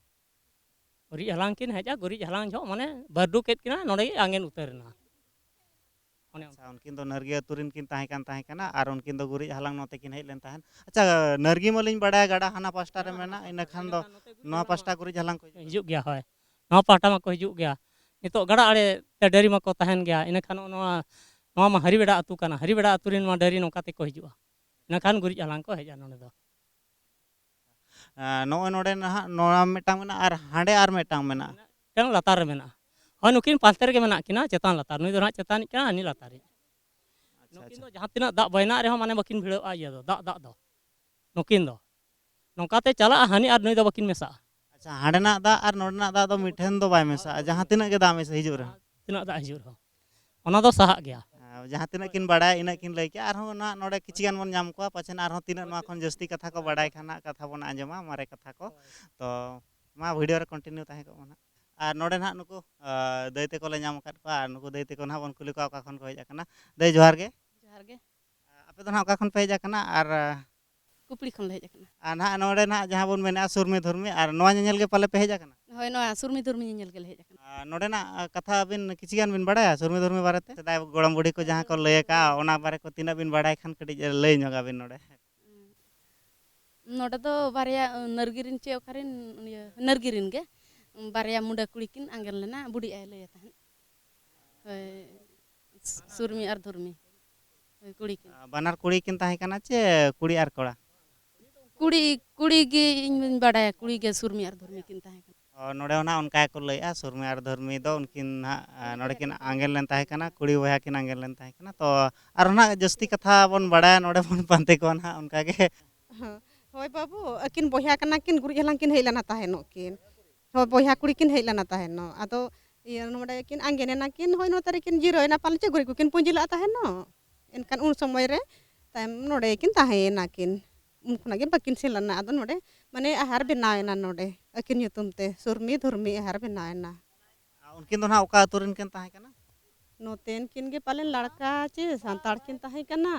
ᱜᱩᱨᱤᱡ ᱦᱟᱞᱟᱝ ᱠᱤᱱ ᱦᱮᱡᱼᱟ, ᱜᱩᱨᱤᱡ ᱦᱟᱞᱟᱝ ᱡᱚᱦᱚᱜ ᱢᱟᱱᱮ ᱵᱟᱹᱨᱰᱩ ᱠᱮᱫ ᱠᱤᱱᱟ, ᱱᱚᱰᱮ ᱜᱮ ᱟᱸᱜᱮᱱ ᱩᱛᱟᱹᱨ ᱮᱱᱟ᱾ ᱚᱱᱮ ᱚᱱᱠᱟ᱾ ᱟᱪᱪᱷᱟ, ᱩᱱᱠᱤᱱ ᱫᱚ ᱱᱟᱹᱨᱜᱤ ᱟᱹᱛᱩ ᱨᱮᱱ ᱠᱤᱱ ᱛᱟᱦᱮᱸ ᱠᱟᱱ ᱛᱟᱦᱮᱸ ᱠᱟᱱᱟ ᱟᱨ ᱩᱱᱠᱤᱱ ᱫᱚ ᱜᱩᱨᱤᱡ ᱦᱟᱞᱟᱝ ᱱᱚᱛᱮ ᱠᱤᱱ ᱦᱮᱡ ᱞᱮᱱ ᱛᱟᱦᱮᱸᱫ᱾ ᱟᱪᱪᱷᱟ, ᱱᱟᱹᱨᱜᱤ ᱢᱟᱞᱤᱧ ᱵᱟᱲᱟᱭᱟ ᱜᱟᱰᱟ ᱦᱟᱱᱟ ᱯᱟᱥᱴᱟ ᱨᱮ ᱢᱮᱱᱟᱜ, ᱤᱱᱟᱹ ᱠᱷᱟᱱ ᱫᱚ ᱱᱚᱣᱟ ᱯᱟᱥᱴᱟ ᱜᱩᱨᱤᱡ ᱦᱟᱞᱟᱝ ᱠᱚ ᱦᱤᱡᱩᱜ ᱦᱤᱡᱩᱜ ᱜᱮᱭᱟ᱾ ᱦᱳᱭ, ᱱᱚᱣᱟ ᱯᱟᱦᱴᱟ ᱢᱟᱠᱚ ᱦᱤᱡᱩᱜ ᱜᱮᱭᱟ᱾ ᱱᱤᱛᱚᱜ ᱜᱟᱰᱟ ᱟᱲᱮ ᱛᱮ ᱰᱟᱹᱨᱤ ᱢᱟᱠᱚ ᱛᱟᱦᱮᱱ ᱜᱮᱭᱟ, ᱤᱱᱟᱹ ᱠᱷᱟᱱ ᱱᱚᱜᱼᱚ ᱱᱚᱣᱟ, ᱱᱚᱣᱟ ᱢᱟ ᱦᱟᱹᱨᱤᱵᱮᱲᱟ ᱟᱹᱛᱩ ᱠᱟᱱᱟ, ᱦᱟᱹᱨᱤᱵᱮᱲᱟ ᱟᱹᱛᱩ ᱨᱮᱱ ᱢᱟ ᱰᱟᱹᱨᱤ ᱱᱚᱝᱠᱟ ᱛᱮᱠᱚ ᱦᱤᱡᱩᱜᱼᱟ, ᱤᱱᱟᱹ ᱠᱷᱟᱱ ᱜᱩᱨᱤᱡ ᱦᱟᱞᱟᱝ ᱠᱚ ᱦᱮᱡᱼᱟ ᱱᱚᱰᱮ ᱫᱚ᱾ ᱟᱨ ᱱᱚᱜᱼᱚᱭ ᱱᱚᱰᱮ ᱱᱟᱦᱟᱜ ᱱᱚᱣᱟ ᱢᱤᱫᱴᱟᱝ ᱢᱮᱱᱟᱜᱼᱟ ᱟᱨ ᱦᱟᱸᱰᱮ ᱟᱨ ᱢᱤᱫᱴᱟᱝ ᱢᱮᱱᱟᱜᱼᱟ᱾ ᱢᱤᱫᱴᱟᱝ ᱞᱟᱛᱟᱨ ᱨᱮ ᱢᱮᱱᱟᱜᱼᱟ᱾ ᱦᱳᱭ, ᱱᱩᱠᱤᱱ ᱯᱟᱱᱛᱮ ᱨᱮᱜᱮ ᱢᱮᱱᱟᱜ ᱠᱤᱱᱟ, ᱪᱮᱛᱟᱱ ᱞᱟᱛᱟᱨ, ᱱᱩᱭ ᱫᱚ ᱱᱟᱦᱟᱜ ᱪᱮᱛᱟᱱᱤᱡ ᱠᱟᱱᱟ, ᱦᱟᱹᱱᱤ ᱞᱟᱛᱟᱨᱤᱡ᱾ ᱟᱪᱪᱷᱟ, ᱱᱩᱠᱤᱱ ᱟᱪᱪᱷᱟ᱾ ᱫᱚ ᱡᱟᱦᱟᱸ ᱛᱤᱱᱟᱹᱜ ᱫᱟᱜ ᱵᱟᱭᱱᱟᱜ ᱨᱮᱦᱚᱸ ᱢᱟᱱᱮ ᱵᱟᱹᱠᱤᱱ ᱵᱷᱤᱲᱟᱹᱜᱼᱟ, ᱤᱭᱟᱹ ᱫᱚ, ᱫᱟᱜ ᱫᱟᱜ ᱫᱚ ᱱᱩᱠᱤᱱ ᱫᱚ ᱱᱚᱝᱠᱟᱛᱮ ᱪᱟᱞᱟᱜᱼᱟ, ᱦᱟᱹᱱᱤ ᱟᱨ ᱱᱩᱭ ᱫᱚ ᱵᱟᱹᱠᱤᱱ ᱢᱮᱥᱟᱜᱼᱟ᱾ ᱟᱪᱪᱷᱟ, ᱦᱟᱸᱰᱮᱱᱟᱜ ᱫᱟᱜ ᱟᱨ ᱱᱚᱰᱮᱱᱟᱜ ᱫᱟᱜ ᱫᱚ ᱢᱤᱫ ᱴᱷᱮᱱ ᱫᱚ ᱵᱟᱭ ᱢᱮᱥᱟᱜᱼᱟ, ᱡᱟᱦᱟᱸ ᱛᱤᱱᱟᱹᱜ ᱜᱮ ᱫᱟᱜ ᱢᱮᱥᱟ ᱦᱤᱡᱩᱜ ᱨᱮᱦᱚᱸ᱾ ᱛᱤᱱᱟᱹᱜ ᱫᱟᱜ ᱦᱤᱡᱩᱜ ᱨᱮᱦᱚᱸ ᱚᱱᱟ ᱫᱚ ᱥᱟᱦᱟᱜ ᱜᱮᱭᱟ᱾ ᱟᱨ ᱡᱟᱦᱟᱸ ᱛᱤᱱᱟᱹᱜ ᱠᱤᱱ ᱵᱟᱲᱟᱭᱟ ᱤᱱᱟᱹᱜ ᱠᱤᱱ ᱞᱟᱹᱭ ᱠᱮᱜᱼᱟ, ᱟᱨᱦᱚᱸ ᱱᱟᱦᱟᱜ ᱱᱚᱰᱮ ᱠᱤᱪᱷᱤ ᱜᱟᱱ ᱵᱚᱱ ᱧᱟᱢ ᱠᱚᱣᱟ, ᱯᱟᱪᱷᱮᱱ ᱟᱨᱦᱚᱸ ᱛᱤᱱᱟᱹᱜ ᱱᱚᱣᱟ ᱠᱷᱚᱱ ᱡᱟᱹᱥᱛᱤ ᱠᱟᱛᱷᱟ ᱠᱚ ᱵᱟᱲᱟᱭ ᱠᱷᱟᱱ ᱱᱟᱦᱟᱜ ᱠᱟᱛᱷᱟ ᱵᱚᱱ ᱟᱸᱡᱚᱢᱟ, ᱢᱟᱨᱮ ᱠᱟᱛᱷᱟ ᱠᱚ᱾ ᱛᱚ ᱢᱟ ᱵᱷᱤᱰᱤᱭᱳ ᱨᱮ ᱠᱚᱱᱴᱤᱱᱤᱭᱩ ᱛᱟᱦᱮᱸ ᱠᱚᱜ ᱢᱟ ᱱᱟᱦᱟᱜ᱾ ᱟᱨ ᱱᱚᱰᱮ ᱱᱟᱦᱟᱜ ᱱᱩᱠᱩ ᱟᱸ, ᱫᱟᱹᱭ ᱛᱟᱠᱚ ᱞᱮ ᱧᱟᱢ ᱟᱠᱟᱫ ᱠᱚᱣᱟ, ᱟᱨ ᱱᱩᱠᱩ ᱫᱟᱹᱭ ᱛᱟᱠᱚ ᱱᱟᱦᱟᱜ ᱵᱚᱱ ᱠᱩᱞᱤ ᱠᱚᱣᱟ ᱚᱠᱟ ᱠᱷᱚᱱ ᱠᱚ ᱦᱮᱡ ᱟᱠᱟᱱᱟ᱾ ᱫᱟᱹᱭ, ᱡᱚᱦᱟᱨ ᱜᱮ᱾ ᱡᱚᱦᱟᱨ ᱜᱮ᱾ ᱟᱯᱮ ᱫᱚ ᱱᱟᱦᱟᱜ ᱚᱠᱟ ᱠᱷᱚᱱ ᱯᱮ ᱦᱮᱡ ᱟᱠᱟᱱᱟ? ᱟᱨ ᱟᱸ, ᱠᱩᱯᱲᱤ ᱠᱷᱚᱱ ᱞᱮ ᱦᱮᱡ ᱟᱠᱟᱱᱟ᱾ ᱟᱨ ᱱᱟᱦᱟᱜ ᱱᱚᱰᱮ ᱱᱟᱦᱟᱜ ᱡᱟᱦᱟᱸ ᱵᱚᱱ ᱢᱮᱱᱮᱫᱼᱟ ᱥᱩᱨᱢᱤ ᱫᱷᱩᱨᱢᱤ, ᱟᱨ ᱱᱚᱣᱟ ᱧᱮᱧᱮᱞ ᱜᱮ ᱯᱟᱞᱮ ᱯᱮ ᱦᱮᱡ ᱟᱠᱟᱱᱟ? ᱦᱳᱭ, ᱱᱚᱣᱟ ᱥᱩᱨᱢᱤ ᱫᱷᱩᱨᱢᱤ ᱧᱮᱧᱮᱞ ᱜᱮᱞᱮ ᱦᱮᱡ ᱟᱠᱟᱱᱟ᱾ ᱟᱨ ᱱᱚᱰᱮᱱᱟᱜ ᱟᱸ, ᱠᱟᱛᱷᱟ ᱟᱹᱵᱤᱱ ᱠᱤᱪᱷᱤ ᱜᱟᱱ ᱵᱤᱱ ᱵᱟᱲᱟᱭᱟ ᱥᱩᱨᱢᱤ ᱫᱷᱩᱨᱢᱤ ᱵᱟᱨᱮᱛᱮ? ᱥᱮᱫᱟᱭ ᱜᱚᱲᱚᱢ ᱵᱩᱲᱦᱤ ᱠᱚ ᱡᱟᱦᱟᱸ ᱠᱚ ᱞᱟᱹᱭ ᱟᱠᱟᱫᱼᱟ, ᱚᱱᱟ ᱵᱟᱨᱮ ᱠᱚ ᱛᱤᱱᱟᱹᱜ ᱵᱤᱱ ᱵᱟᱲᱟᱭ ᱠᱷᱟᱱ ᱠᱟᱹᱴᱤᱡ ᱞᱟᱹᱭ ᱧᱚᱜ ᱟᱵᱤᱱ ᱱᱚᱰᱮ᱾ ᱱᱚᱰᱮ ᱫᱚ ᱵᱟᱨᱭᱟ ᱱᱟᱹᱨᱜᱤ ᱨᱤᱱ ᱪᱮ ᱚᱠᱟᱨᱮᱱ, ᱤᱭᱟᱹ, ᱱᱟᱹᱨᱜᱤ ᱨᱤᱱ ᱜᱮ, ᱵᱟᱨᱭᱟ ᱢᱩᱸᱰᱟᱹ ᱠᱩᱲᱤ ᱠᱤᱱ ᱟᱸᱜᱮᱱ ᱞᱮᱱᱟ, ᱵᱩᱰᱤ ᱟᱭᱳ ᱞᱟᱹᱭᱟ ᱛᱟᱦᱮᱸᱫ᱾ ᱦᱳᱭ, ᱥᱩᱨᱢᱤ ᱟᱨ ᱫᱷᱩᱨᱢᱤ, ᱦᱳᱭ, ᱠᱩᱲᱤ ᱠᱤᱱ᱾ ᱵᱟᱱᱟᱨ ᱠᱩᱲᱤ ᱠᱤᱱ ᱛᱟᱦᱮᱸ ᱠᱟᱱᱟ ᱪᱮ ᱠᱩᱲᱤ ᱟᱨ ᱠᱚᱲᱟ? ᱠᱩᱲᱤ, ᱠᱩᱲᱤ ᱜᱮ ᱤᱧ ᱫᱩᱧ ᱵᱟᱰᱟᱭᱟ, ᱠᱩᱲᱤ ᱜᱮ ᱥᱩᱨᱢᱤ ᱟᱨ ᱫᱷᱩᱨᱢᱤ ᱠᱤᱱ ᱛᱟᱦᱮᱸ ᱠᱟᱱᱟ᱾ ᱚ, ᱱᱚᱰᱮ ᱦᱚᱸ ᱱᱟᱦᱟᱜ ᱚᱱᱠᱟ ᱜᱮᱠᱚ ᱞᱟᱹᱭᱮᱜᱼᱟ, ᱥᱩᱨᱢᱤ ᱟᱨ ᱫᱷᱚᱨᱢᱤ ᱫᱚ ᱩᱱᱠᱤᱱ ᱱᱟᱦᱟᱜ, ᱟ, ᱱᱚᱰᱮ ᱠᱤᱱ ᱟᱸᱜᱮᱱ ᱞᱮᱱ ᱛᱟᱦᱮᱸ ᱠᱟᱱᱟ, ᱠᱩᱲᱤ ᱵᱚᱭᱦᱟ ᱠᱤᱱ ᱟᱸᱜᱮᱱ ᱞᱮᱱ ᱛᱟᱦᱮᱸ ᱠᱟᱱᱟ᱾ ᱛᱚ ᱟᱨᱦᱚᱸ ᱱᱟᱦᱟᱜ ᱡᱟᱹᱥᱛᱤ ᱠᱟᱛᱷᱟ ᱵᱚᱱ ᱵᱟᱲᱟᱭᱟ, ᱱᱚᱰᱮ ᱵᱚᱱ ᱯᱟᱱᱛᱮ ᱠᱚᱣᱟ ᱱᱟᱦᱟᱜ ᱚᱱᱠᱟ ᱜᱮ᱾ ᱦᱳᱭ ᱵᱟᱹᱵᱩ, ᱟᱹᱠᱤᱱ ᱵᱚᱭᱦᱟ ᱠᱟᱱᱟ ᱠᱤᱱ, ᱜᱩᱨᱤᱡ ᱦᱟᱞᱟᱝ ᱠᱤᱱ ᱦᱮᱡ ᱞᱮᱱᱟ ᱛᱟᱦᱮᱱᱚᱜ ᱠᱤᱱ᱾ ᱦᱳᱭ, ᱵᱚᱭᱦᱟ ᱠᱩᱲᱤ ᱠᱤᱱ ᱦᱮᱡ ᱞᱮᱱᱟ ᱛᱟᱦᱮᱱᱚᱜ᱾ ᱟᱫᱚ ᱤᱭᱟᱹ ᱱᱚᱰᱮ ᱠᱤᱱ ᱟᱸᱜᱮᱱ ᱮᱱᱟ ᱠᱤᱱ, ᱦᱳᱭ, ᱱᱚᱛᱮ ᱨᱮᱠᱤᱱ ᱡᱤᱨᱟᱹᱣ ᱮᱱᱟ ᱯᱟᱞᱮ ᱪᱮᱫ, ᱜᱩᱨᱤᱡ ᱠᱚᱠᱤᱱ ᱯᱩᱸᱡᱤ ᱞᱟᱜᱼᱟ ᱛᱟᱦᱮᱱᱚᱜ᱾ ᱮᱱᱠᱷᱟᱱ ᱩᱱ ᱥᱚᱢᱚᱭ ᱨᱮ ᱛᱟᱭᱚᱢ ᱱᱚᱰᱮ ᱠᱤᱱ ᱛᱟᱦᱮᱸᱭᱮᱱᱟ ᱠᱤᱱ᱾ ᱩᱱ ᱠᱷᱚᱱᱟᱜ ᱜᱮ ᱵᱟᱹᱠᱤᱱ ᱥᱮᱱ ᱞᱮᱱᱟ᱾ ᱟᱫᱚ ᱱᱚᱰᱮ ᱢᱟᱱᱮ ᱟᱦᱟᱨ ᱵᱮᱱᱟᱣ ᱮᱱᱟ, ᱱᱚᱰᱮ ᱟᱹᱠᱤᱱ ᱧᱩᱛᱩᱢ ᱛᱮ ᱥᱩᱨᱢᱤ ᱫᱷᱩᱨᱢᱤ ᱟᱦᱟᱨ ᱵᱮᱱᱟᱣ ᱮᱱᱟ᱾ ᱟᱨ ᱩᱱᱠᱤᱱ ᱫᱚ ᱱᱟᱦᱟᱜ ᱚᱠᱟ ᱟᱹᱛᱩ ᱨᱮᱱ ᱠᱤᱱ ᱛᱟᱦᱮᱸ ᱠᱟᱱᱟ? ᱱᱚᱛᱮᱱ ᱠᱤᱱ ᱜᱮ ᱯᱟᱞᱮᱱ ᱞᱟᱲᱠᱟ ᱪᱮ ᱥᱟᱱᱛᱟᱲ ᱠᱤᱱ ᱛᱟᱦᱮᱸ ᱠᱟᱱᱟ᱾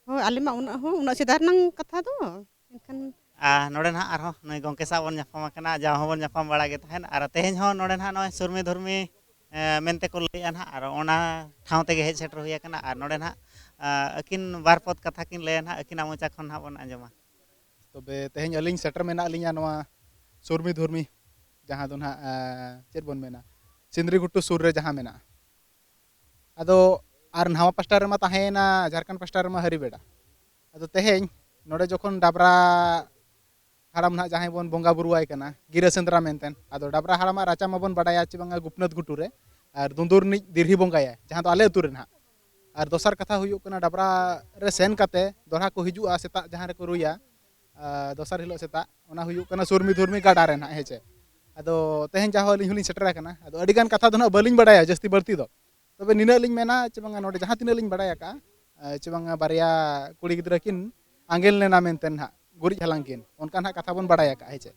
ᱦᱳᱭ, ᱟᱞᱮ ᱢᱟ ᱩᱱᱟᱹᱜ ᱦᱚᱸ, ᱩᱱᱟᱹᱜ ᱥᱮᱫᱟᱭ ᱨᱮᱱᱟᱝ ᱠᱟᱛᱷᱟ ᱫᱚ᱾ ᱮᱱᱠᱷᱟᱱ ᱟᱨ ᱱᱚᱰᱮ ᱱᱟᱦᱟᱜ ᱟᱨᱦᱚᱸ ᱱᱩᱭ ᱜᱚᱢᱠᱮ ᱥᱟᱶ ᱵᱚᱱ ᱧᱟᱯᱟᱢ ᱟᱠᱟᱱᱟ, ᱡᱟᱣ ᱦᱚᱸᱵᱚᱱ ᱧᱟᱯᱟᱢ ᱵᱟᱲᱟ ᱜᱮ ᱛᱟᱦᱮᱸᱫ᱾ ᱟᱨ ᱛᱮᱦᱮᱧ ᱦᱚᱸ ᱱᱚᱰᱮ ᱱᱟᱦᱟᱜ ᱱᱚᱜᱼᱚᱭ ᱥᱩᱨᱢᱤ ᱫᱷᱩᱨᱢᱤ ᱮ, ᱢᱮᱱᱛᱮ ᱠᱚ ᱞᱟᱹᱭᱮᱫᱼᱟ ᱱᱟᱦᱟᱜ, ᱟᱨ ᱚᱱᱟ ᱴᱷᱟᱶ ᱛᱮᱜᱮ ᱦᱮᱡ ᱥᱮᱴᱮᱨ ᱦᱩᱭ ᱟᱠᱟᱱᱟ᱾ ᱟᱨ ᱱᱚᱰᱮ ᱱᱟᱦᱟᱜ ᱟ, ᱟᱹᱠᱤᱱ ᱵᱟᱨ ᱯᱚᱫ ᱠᱟᱛᱷᱟ ᱠᱤᱱ ᱞᱟᱹᱭᱟ ᱱᱟᱦᱟᱜ, ᱟᱹᱠᱤᱱᱟᱜ ᱢᱚᱪᱟ ᱠᱷᱚᱱ ᱱᱟᱦᱟᱜ ᱵᱚᱱ ᱟᱸᱡᱚᱢᱟ᱾ ᱛᱚᱵᱮ ᱛᱮᱦᱮᱧ ᱟᱹᱞᱤᱧ ᱥᱮᱴᱮᱨ ᱢᱮᱱᱟᱜ ᱞᱤᱧᱟ ᱱᱚᱣᱟ ᱥᱩᱨᱢᱤ ᱫᱷᱩᱨᱢᱤ, ᱡᱟᱦᱟᱸ ᱫᱚ ᱱᱟᱦᱟᱜ ᱟ, ᱪᱮᱫ ᱵᱚᱱ ᱢᱮᱱᱟ, ᱥᱤᱸᱫᱽᱨᱤ ᱜᱷᱩᱴᱩ ᱥᱩᱨ ᱨᱮ ᱡᱟᱦᱟᱸ ᱢᱮᱱᱟᱜᱼᱟ᱾ ᱟᱫᱚ ᱟᱨ ᱱᱟᱣᱟ ᱯᱟᱥᱴᱟ ᱨᱮᱢᱟ ᱛᱟᱦᱮᱸᱭᱮᱱᱟ ᱡᱷᱟᱲᱠᱷᱚᱸᱰ ᱯᱟᱥᱴᱟ ᱨᱮᱢᱟ ᱦᱟᱹᱨᱤᱵᱮᱲᱟ᱾ ᱟᱫᱚ ᱛᱮᱦᱮᱧ ᱱᱚᱰᱮ ᱡᱚᱠᱷᱚᱱ ᱰᱟᱵᱽᱨᱟ ᱦᱟᱲᱟᱢ ᱱᱟᱦᱟᱜ ᱡᱟᱦᱟᱸᱭ ᱵᱚᱱ ᱵᱚᱸᱜᱟ ᱵᱩᱨᱩᱣᱟᱭ ᱠᱟᱱᱟ, ᱜᱤᱨᱟᱹ ᱥᱮᱸᱫᱽᱨᱟ ᱢᱮᱱᱛᱮ, ᱟᱫᱚ ᱰᱟᱵᱽᱨᱟ ᱦᱟᱲᱟᱢᱟᱜ ᱨᱟᱪᱟ ᱢᱟᱵᱚᱱ ᱵᱟᱰᱟᱭᱟ ᱪᱮ ᱵᱟᱝᱟ ᱜᱩᱯᱱᱟᱹᱛ ᱜᱷᱩᱴᱩ ᱨᱮ, ᱟᱨ ᱫᱩᱸᱫᱩᱨ ᱨᱤᱱᱤᱡ ᱫᱤᱨᱦᱤ ᱵᱚᱸᱜᱟᱭᱟᱭ, ᱡᱟᱦᱟᱸ ᱫᱚ ᱟᱞᱮ ᱟᱹᱛᱩ ᱨᱮ ᱱᱟᱦᱟᱜ᱾ ᱟᱨ ᱫᱚᱥᱟᱨ ᱠᱟᱛᱷᱟ ᱦᱩᱭᱩᱜ ᱠᱟᱱᱟ, ᱰᱟᱵᱽᱨᱟ ᱨᱮ ᱥᱮᱱ ᱠᱟᱛᱮ ᱫᱚᱦᱲᱟ ᱠᱚ ᱦᱤᱡᱩᱜᱼᱟ ᱥᱮᱛᱟᱜ ᱡᱟᱦᱟᱸ ᱨᱮᱠᱚ ᱨᱩᱭᱟ, ᱟᱨ ᱫᱚᱥᱟᱨ ᱦᱤᱞᱳᱜ ᱥᱮᱛᱟᱜ, ᱚᱱᱟ ᱦᱩᱭᱩᱜ ᱠᱟᱱᱟ ᱥᱩᱨᱢᱤ ᱫᱷᱩᱨᱢᱤ ᱜᱟᱰᱟ ᱨᱮ ᱱᱟᱦᱟᱜ, ᱦᱮᱸ ᱪᱮ᱾ ᱟᱫᱚ ᱛᱮᱦᱮᱧ ᱡᱟᱦᱳ ᱟᱹᱞᱤᱧ ᱦᱚᱸᱞᱤᱧ ᱥᱮᱴᱮᱨ ᱟᱠᱟᱱᱟ, ᱟᱫᱚ ᱟᱹᱰᱤᱜᱟᱱ ᱠᱟᱛᱷᱟ ᱫᱚ ᱱᱟᱦᱟᱜ ᱵᱟᱹᱞᱤᱧ ᱵᱟᱲᱟᱭᱟ ᱡᱟᱹᱥᱛᱤ ᱵᱟᱹᱲᱛᱤ ᱫᱚ᱾ ᱛᱚᱵᱮ ᱱᱤᱱᱟᱹᱜ ᱞᱤᱧ ᱢᱮᱱᱟ ᱪᱮ ᱵᱟᱝᱟ, ᱱᱚᱰᱮ ᱡᱟᱦᱟᱸ ᱛᱤᱱᱟᱹᱜ ᱞᱤᱧ ᱵᱟᱲᱟᱭ ᱟᱠᱟᱫᱼᱟ, ᱮ, ᱪᱮ ᱵᱟᱝᱟ, ᱵᱟᱨᱭᱟ ᱠᱩᱲᱤ ᱜᱤᱫᱽᱨᱟᱹ ᱠᱤᱱ ᱟᱸᱜᱮᱱ ᱞᱮᱱᱟ ᱢᱮᱱᱛᱮ ᱱᱟᱦᱟᱜ, ᱜᱩᱨᱤᱡ ᱦᱟᱞᱟᱝ ᱠᱤᱱ, ᱚᱱᱠᱟ ᱱᱟᱦᱟᱜ ᱠᱟᱛᱷᱟ ᱵᱚᱱ ᱵᱟᱲᱟᱭ ᱟᱠᱟᱫᱼᱟ, ᱦᱮᱸ ᱪᱮ᱾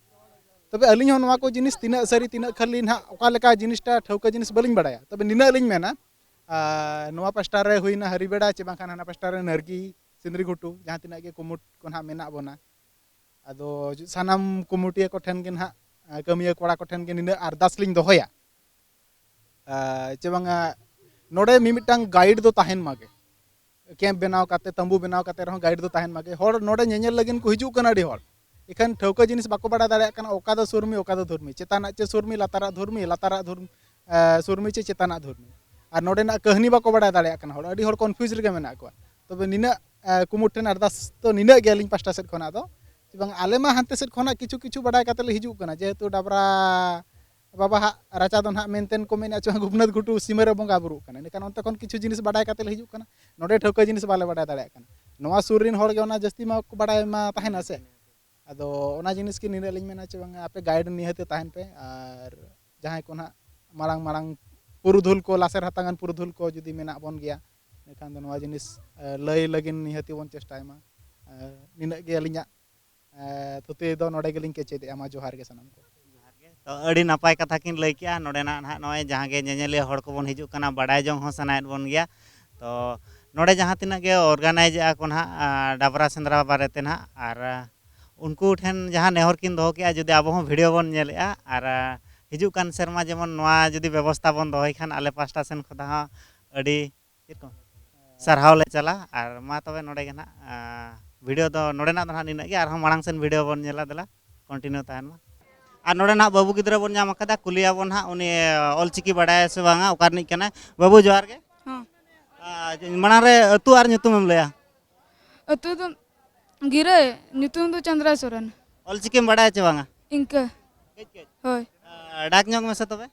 ᱛᱚᱵᱮ ᱟᱹᱞᱤᱧ ᱦᱚᱸ ᱱᱚᱣᱟ ᱠᱚ ᱡᱤᱱᱤᱥ ᱛᱤᱱᱟᱹᱜ ᱥᱟᱹᱨᱤ ᱛᱤᱱᱟᱹᱜ ᱠᱷᱟᱹᱞᱤ ᱱᱟᱦᱟᱜ, ᱚᱠᱟ ᱞᱮᱠᱟ ᱡᱤᱱᱤᱥᱴᱟ ᱴᱷᱟᱹᱣᱠᱟᱹ ᱡᱤᱱᱤᱥ ᱵᱟᱹᱞᱤᱧ ᱵᱟᱲᱟᱭᱟ᱾ ᱛᱚᱵᱮ ᱱᱤᱱᱟᱹᱜ ᱞᱤᱧ ᱢᱮᱱᱟ, ᱟᱨ ᱱᱚᱣᱟ ᱯᱟᱥᱴᱟ ᱨᱮ ᱦᱩᱭᱱᱟ ᱦᱟᱹᱨᱤᱵᱮᱲᱟ ᱪᱮ ᱵᱟᱝᱠᱷᱟᱱ ᱦᱟᱱᱟ ᱯᱟᱥᱴᱟ ᱨᱮ ᱱᱟᱨᱜᱤ, ᱥᱤᱸᱫᱽᱨᱤ ᱜᱷᱩᱴᱩ, ᱡᱟᱦᱟᱸ ᱛᱤᱱᱟᱹᱜ ᱜᱮ ᱠᱩᱢᱩᱴ ᱠᱚ ᱱᱟᱦᱟᱜ ᱢᱮᱱᱟᱜ ᱵᱚᱱᱟ, ᱟᱫᱚ ᱥᱟᱱᱟᱢ ᱠᱚᱢᱤᱴᱤᱭᱟᱹ ᱠᱚᱴᱷᱮᱱ ᱜᱮ ᱱᱟᱦᱟᱜ, ᱠᱟᱹᱢᱤᱭᱟᱹ ᱠᱚᱲᱟ ᱠᱚᱴᱷᱮᱱ ᱜᱮ ᱱᱤᱱᱟᱹᱜ ᱟᱨᱫᱟᱥ ᱞᱤᱧ ᱫᱚᱦᱚᱭᱟ, ᱪᱮ ᱵᱟᱝᱟ, ᱱᱚᱰᱮ ᱢᱤᱢᱤᱫᱴᱟᱝ ᱜᱟᱭᱤᱰ ᱫᱚ ᱛᱟᱦᱮᱱ ᱢᱟᱜᱮ᱾ ᱠᱮᱢᱯ ᱵᱮᱱᱟᱣ ᱠᱟᱛᱮ, ᱛᱟᱹᱢᱵᱩ ᱵᱮᱱᱟᱣ ᱠᱟᱛᱮ ᱨᱮᱦᱚᱸ ᱜᱟᱭᱤᱰ ᱫᱚ ᱛᱟᱦᱮᱱ ᱢᱟᱜᱮ᱾ ᱦᱚᱲ ᱱᱚᱰᱮ ᱧᱮᱧᱮᱞ ᱞᱟᱹᱜᱤᱫ ᱠᱚ ᱦᱤᱡᱩᱜ ᱠᱟᱱᱟ ᱟᱹᱰᱤ ᱦᱚᱲ, ᱤᱠᱷᱟᱹᱱ ᱴᱷᱟᱹᱣᱠᱟᱹ ᱡᱤᱱᱤᱥ ᱵᱟᱠᱚ ᱵᱟᱲᱟᱭ ᱫᱟᱲᱮᱭᱟᱜ ᱠᱟᱱᱟ, ᱚᱠᱟ ᱫᱚ ᱥᱩᱨᱢᱤ, ᱚᱠᱟ ᱫᱚ ᱫᱷᱩᱨᱢᱤ, ᱪᱮᱛᱟᱱᱟᱜ ᱪᱮ ᱥᱩᱨᱢᱤ, ᱞᱟᱛᱟᱨᱟᱜ ᱫᱷᱩᱨᱢᱤ, ᱞᱟᱛᱟᱨᱟᱜ ᱫᱷᱩᱨᱢᱤ, ᱮ, ᱥᱩᱨᱢᱤ ᱪᱮ ᱪᱮᱛᱟᱱᱟᱜ ᱫᱷᱩᱨᱢᱤ᱾ ᱟᱨ ᱱᱚᱰᱮᱱᱟᱜ ᱠᱟᱹᱦᱱᱤ ᱵᱟᱠᱚ ᱵᱟᱲᱟᱭ ᱫᱟᱲᱮᱭᱟᱜ ᱠᱟᱱᱟ ᱦᱚᱲ, ᱟᱹᱰᱤ ᱦᱚᱲ ᱠᱚᱱᱯᱷᱤᱭᱩᱡᱽ ᱨᱮᱜᱮ ᱢᱮᱱᱟᱜ ᱠᱚᱣᱟ᱾ ᱛᱚᱵᱮ ᱱᱤᱱᱟᱹᱜ, ᱮ, ᱠᱩᱢᱩᱴ ᱴᱷᱮᱱ ᱟᱨᱫᱟᱥ ᱫᱚ ᱱᱤᱱᱟᱹᱜ ᱜᱮ ᱟᱹᱞᱤᱧ ᱯᱟᱥᱴᱟ ᱥᱮᱫ ᱠᱷᱚᱱᱟᱜ ᱫᱚ, ᱪᱮ ᱵᱟᱝ, ᱟᱞᱮ ᱢᱟ ᱦᱟᱱᱛᱮ ᱥᱮᱫ ᱠᱷᱚᱱᱟᱜ ᱠᱤᱪᱷᱩ ᱠᱤᱪᱷᱩ ᱵᱟᱰᱟᱭ ᱠᱟᱛᱮ ᱞᱮ ᱦᱤᱡᱩᱜ ᱠᱟᱱᱟ, ᱡᱮᱦᱮᱛᱩ ᱰᱟᱵᱽᱨᱟ ᱵᱟᱵᱟᱣᱟᱜ ᱨᱟᱪᱟ ᱫᱚ ᱱᱟᱦᱟᱜ ᱢᱮᱱᱛᱮ ᱠᱚ ᱢᱮᱱᱟ ᱪᱚᱝ ᱜᱩᱯᱱᱟᱹᱛ ᱜᱷᱩᱴᱩ ᱥᱤᱢᱟᱹ ᱨᱮ ᱵᱚᱸᱜᱟ ᱵᱩᱨᱩᱜ ᱠᱟᱱᱟ, ᱮᱸᱰᱮᱠᱷᱟᱱ ᱚᱱᱛᱮ ᱠᱷᱚᱱ ᱠᱤᱪᱷᱩ ᱡᱤᱱᱤᱥ ᱵᱟᱰᱟᱭ ᱠᱟᱛᱮ ᱞᱮ ᱦᱤᱡᱩᱜ ᱠᱟᱱᱟ᱾ ᱱᱚᱰᱮ ᱴᱷᱟᱹᱣᱠᱟᱹ ᱡᱤᱱᱤᱥ ᱵᱟᱞᱮ ᱵᱟᱰᱟᱭ ᱫᱟᱲᱮᱭᱟᱜ ᱠᱟᱱᱟ᱾ ᱱᱚᱣᱟ ᱥᱩᱨ ᱨᱮᱱ ᱦᱚᱲ ᱜᱮ ᱚᱱᱟ ᱡᱟᱹᱥᱛᱤ ᱢᱟ ᱠᱚ ᱵᱟᱰᱟᱭ ᱢᱟ ᱛᱟᱦᱮᱱᱟ ᱥᱮ᱾ ᱟᱫᱚ ᱚᱱᱟ ᱡᱤᱱᱤᱥ ᱜᱮ ᱱᱤᱱᱟᱹᱜ ᱞᱤᱧ ᱢᱮᱱᱟ ᱪᱮ ᱵᱟᱝᱟ, ᱟᱯᱮ ᱜᱟᱭᱤᱰ ᱱᱤᱦᱟᱹᱛ ᱛᱟᱦᱮᱱ ᱯᱮ᱾ ᱟᱨ ᱡᱟᱦᱟᱸᱭ ᱠᱚ ᱱᱟᱦᱟᱜ ᱢᱟᱲᱟᱝ ᱢᱟᱲᱟᱝ ᱯᱩᱨᱩᱫᱷᱩᱞ ᱠᱚ, ᱞᱟᱥᱮᱨ ᱦᱟᱛᱟᱝᱟᱱ ᱯᱩᱨᱩᱫᱷᱩᱞ ᱠᱚ ᱡᱩᱫᱤ ᱢᱮᱱᱟᱜ ᱵᱚᱱ ᱜᱮᱭᱟ, ᱮᱱᱠᱷᱟᱱ ᱫᱚ ᱱᱚᱣᱟ ᱡᱤᱱᱤᱥ, ᱮ, ᱞᱟᱹᱭ ᱞᱟᱹᱜᱤᱫ ᱱᱤᱦᱟᱹᱛ ᱵᱚᱱ ᱪᱮᱥᱴᱟᱭ ᱢᱟ᱾ ᱮ, ᱱᱤᱱᱟᱹᱜ ᱜᱮ ᱟᱹᱞᱤᱧᱟᱜ, ᱮ, ᱛᱷᱩᱛᱤ ᱫᱚ ᱱᱚᱰᱮ ᱜᱮᱞᱤᱧ ᱠᱮᱪᱮᱫᱮᱜᱼᱟ᱾ ᱢᱟ ᱡᱚᱦᱟᱨ ᱜᱮ ᱥᱟᱱᱟᱢ ᱠᱚ᱾ ᱡᱚᱦᱟᱨ ᱜᱮ᱾ ᱛᱚ ᱟᱹᱰᱤ ᱱᱟᱯᱟᱭ ᱠᱟᱛᱷᱟ ᱠᱤᱱ ᱞᱟᱹᱭ ᱠᱮᱜᱼᱟ᱾ ᱱᱚᱰᱮᱱᱟᱜ ᱱᱟᱦᱟᱜ ᱱᱚᱜᱼᱚᱭ ᱡᱟᱦᱟᱸ ᱜᱮ ᱧᱮᱧᱮᱞᱤᱭᱟᱹ ᱦᱚᱲ ᱠᱚᱵᱚᱱ ᱦᱤᱡᱩᱜ ᱠᱟᱱᱟ, ᱵᱟᱰᱟᱭ ᱡᱚᱝ ᱦᱚᱸ ᱥᱟᱱᱟᱭᱮᱫ ᱵᱚᱱ ᱜᱮᱭᱟ᱾ ᱛᱚ ᱱᱚᱰᱮ ᱡᱟᱦᱟᱸ ᱛᱤᱱᱟᱹᱜ ᱜᱮ ᱚᱨᱜᱟᱱᱟᱭᱤᱡᱽ ᱮᱜᱼᱟ ᱠᱚ ᱱᱟᱦᱟᱜ, ᱟ, ᱰᱟᱵᱽᱨᱟ ᱥᱮᱸᱫᱽᱨᱟ ᱵᱟᱨᱮᱛᱮ ᱱᱟᱦᱟᱜ, ᱟᱨ, ᱟ, ᱩᱱᱠᱩ ᱴᱷᱮᱱ ᱡᱟᱦᱟᱸ ᱱᱮᱦᱚᱨ ᱠᱤᱱ ᱫᱚᱦᱚ ᱠᱮᱜᱼᱟ, ᱡᱩᱫᱤ ᱟᱵᱚ ᱦᱚᱸ ᱵᱷᱤᱰᱤᱭᱳ ᱵᱚᱱ ᱧᱮᱞᱮᱜᱼᱟ ᱟᱨ, ᱟ, ᱦᱤᱡᱩᱜ ᱠᱟᱱ ᱥᱮᱨᱢᱟ ᱡᱮᱢᱚᱱ ᱱᱚᱣᱟ ᱡᱩᱫᱤ ᱵᱮᱵᱚᱥᱛᱷᱟ ᱵᱚᱱ ᱫᱚᱦᱚᱭ ᱠᱷᱟᱱ, ᱟᱞᱮ ᱯᱟᱥᱴᱟ ᱥᱮᱱ ᱠᱷᱚᱱᱟᱜ ᱦᱚᱸ ᱟᱹᱰᱤ, ᱪᱮᱫ ᱠᱚ, ᱥᱟᱨᱦᱟᱣ ᱞᱮ ᱪᱟᱞᱟ᱾ ᱟᱨ ᱢᱟ ᱛᱚᱵᱮ ᱱᱚᱰᱮ ᱜᱮ ᱱᱟᱦᱟᱜ, ᱟ, ᱵᱷᱤᱰᱤᱭᱳ ᱫᱚ ᱱᱚᱰᱮᱱᱟᱜ ᱫᱚ ᱱᱟᱦᱟᱜ ᱱᱤᱱᱟᱹᱜ ᱜᱮ, ᱟᱨᱦᱚᱸ ᱢᱟᱲᱟᱝ ᱥᱮᱱ ᱵᱷᱤᱰᱤᱭᱳ ᱵᱚᱱ ᱧᱮᱞᱟ, ᱫᱮᱞᱟ ᱠᱚᱱᱴᱤᱱᱤᱭᱩ ᱛᱟᱦᱮᱱ ᱢᱟ᱾ ᱟᱨ ᱱᱚᱰᱮ ᱱᱟᱦᱟᱜ ᱵᱟᱹᱵᱩ ᱜᱤᱫᱽᱨᱟᱹ ᱵᱚᱱ ᱧᱟᱢ ᱟᱠᱟᱫᱟ, ᱠᱩᱞᱤᱭᱟᱵᱚᱱ ᱱᱟᱦᱟᱜ ᱩᱱᱤ, ᱟ, ᱚᱞᱪᱤᱠᱤ ᱵᱟᱰᱟᱭᱟ ᱥᱮ ᱵᱟᱝᱟ, ᱚᱠᱟ ᱨᱤᱱᱤᱡ ᱠᱟᱱᱟᱭ᱾ ᱵᱟᱹᱵᱩ ᱡᱚᱦᱟᱨ ᱜᱮ᱾ ᱦᱚᱸ᱾ ᱟ, ᱢᱟᱲᱟᱝ ᱨᱮ ᱟᱹᱛᱩ ᱟᱨ ᱧᱩᱛᱩᱢᱮᱢ ᱞᱟᱹᱭᱟ? ᱟᱹᱛᱩ ᱫᱚ ᱜᱤᱨᱟᱹ, ᱧᱩᱛᱩᱢ ᱫᱚ ᱪᱟᱸᱫᱽᱨᱟ ᱥᱚᱨᱮᱱ᱾ ᱚᱞᱪᱤᱠᱤᱢ ᱵᱟᱰᱟᱭᱟ ᱪᱮ ᱵᱟᱝᱟ? ᱤᱱᱠᱟᱹ᱾ ᱠᱟᱹᱡ ᱠᱟᱹᱡ᱾ ᱦᱳᱭ᱾ ᱟ, ᱰᱟᱠ ᱧᱚᱜ ᱢᱮᱥᱮ ᱛᱚᱵᱮ᱾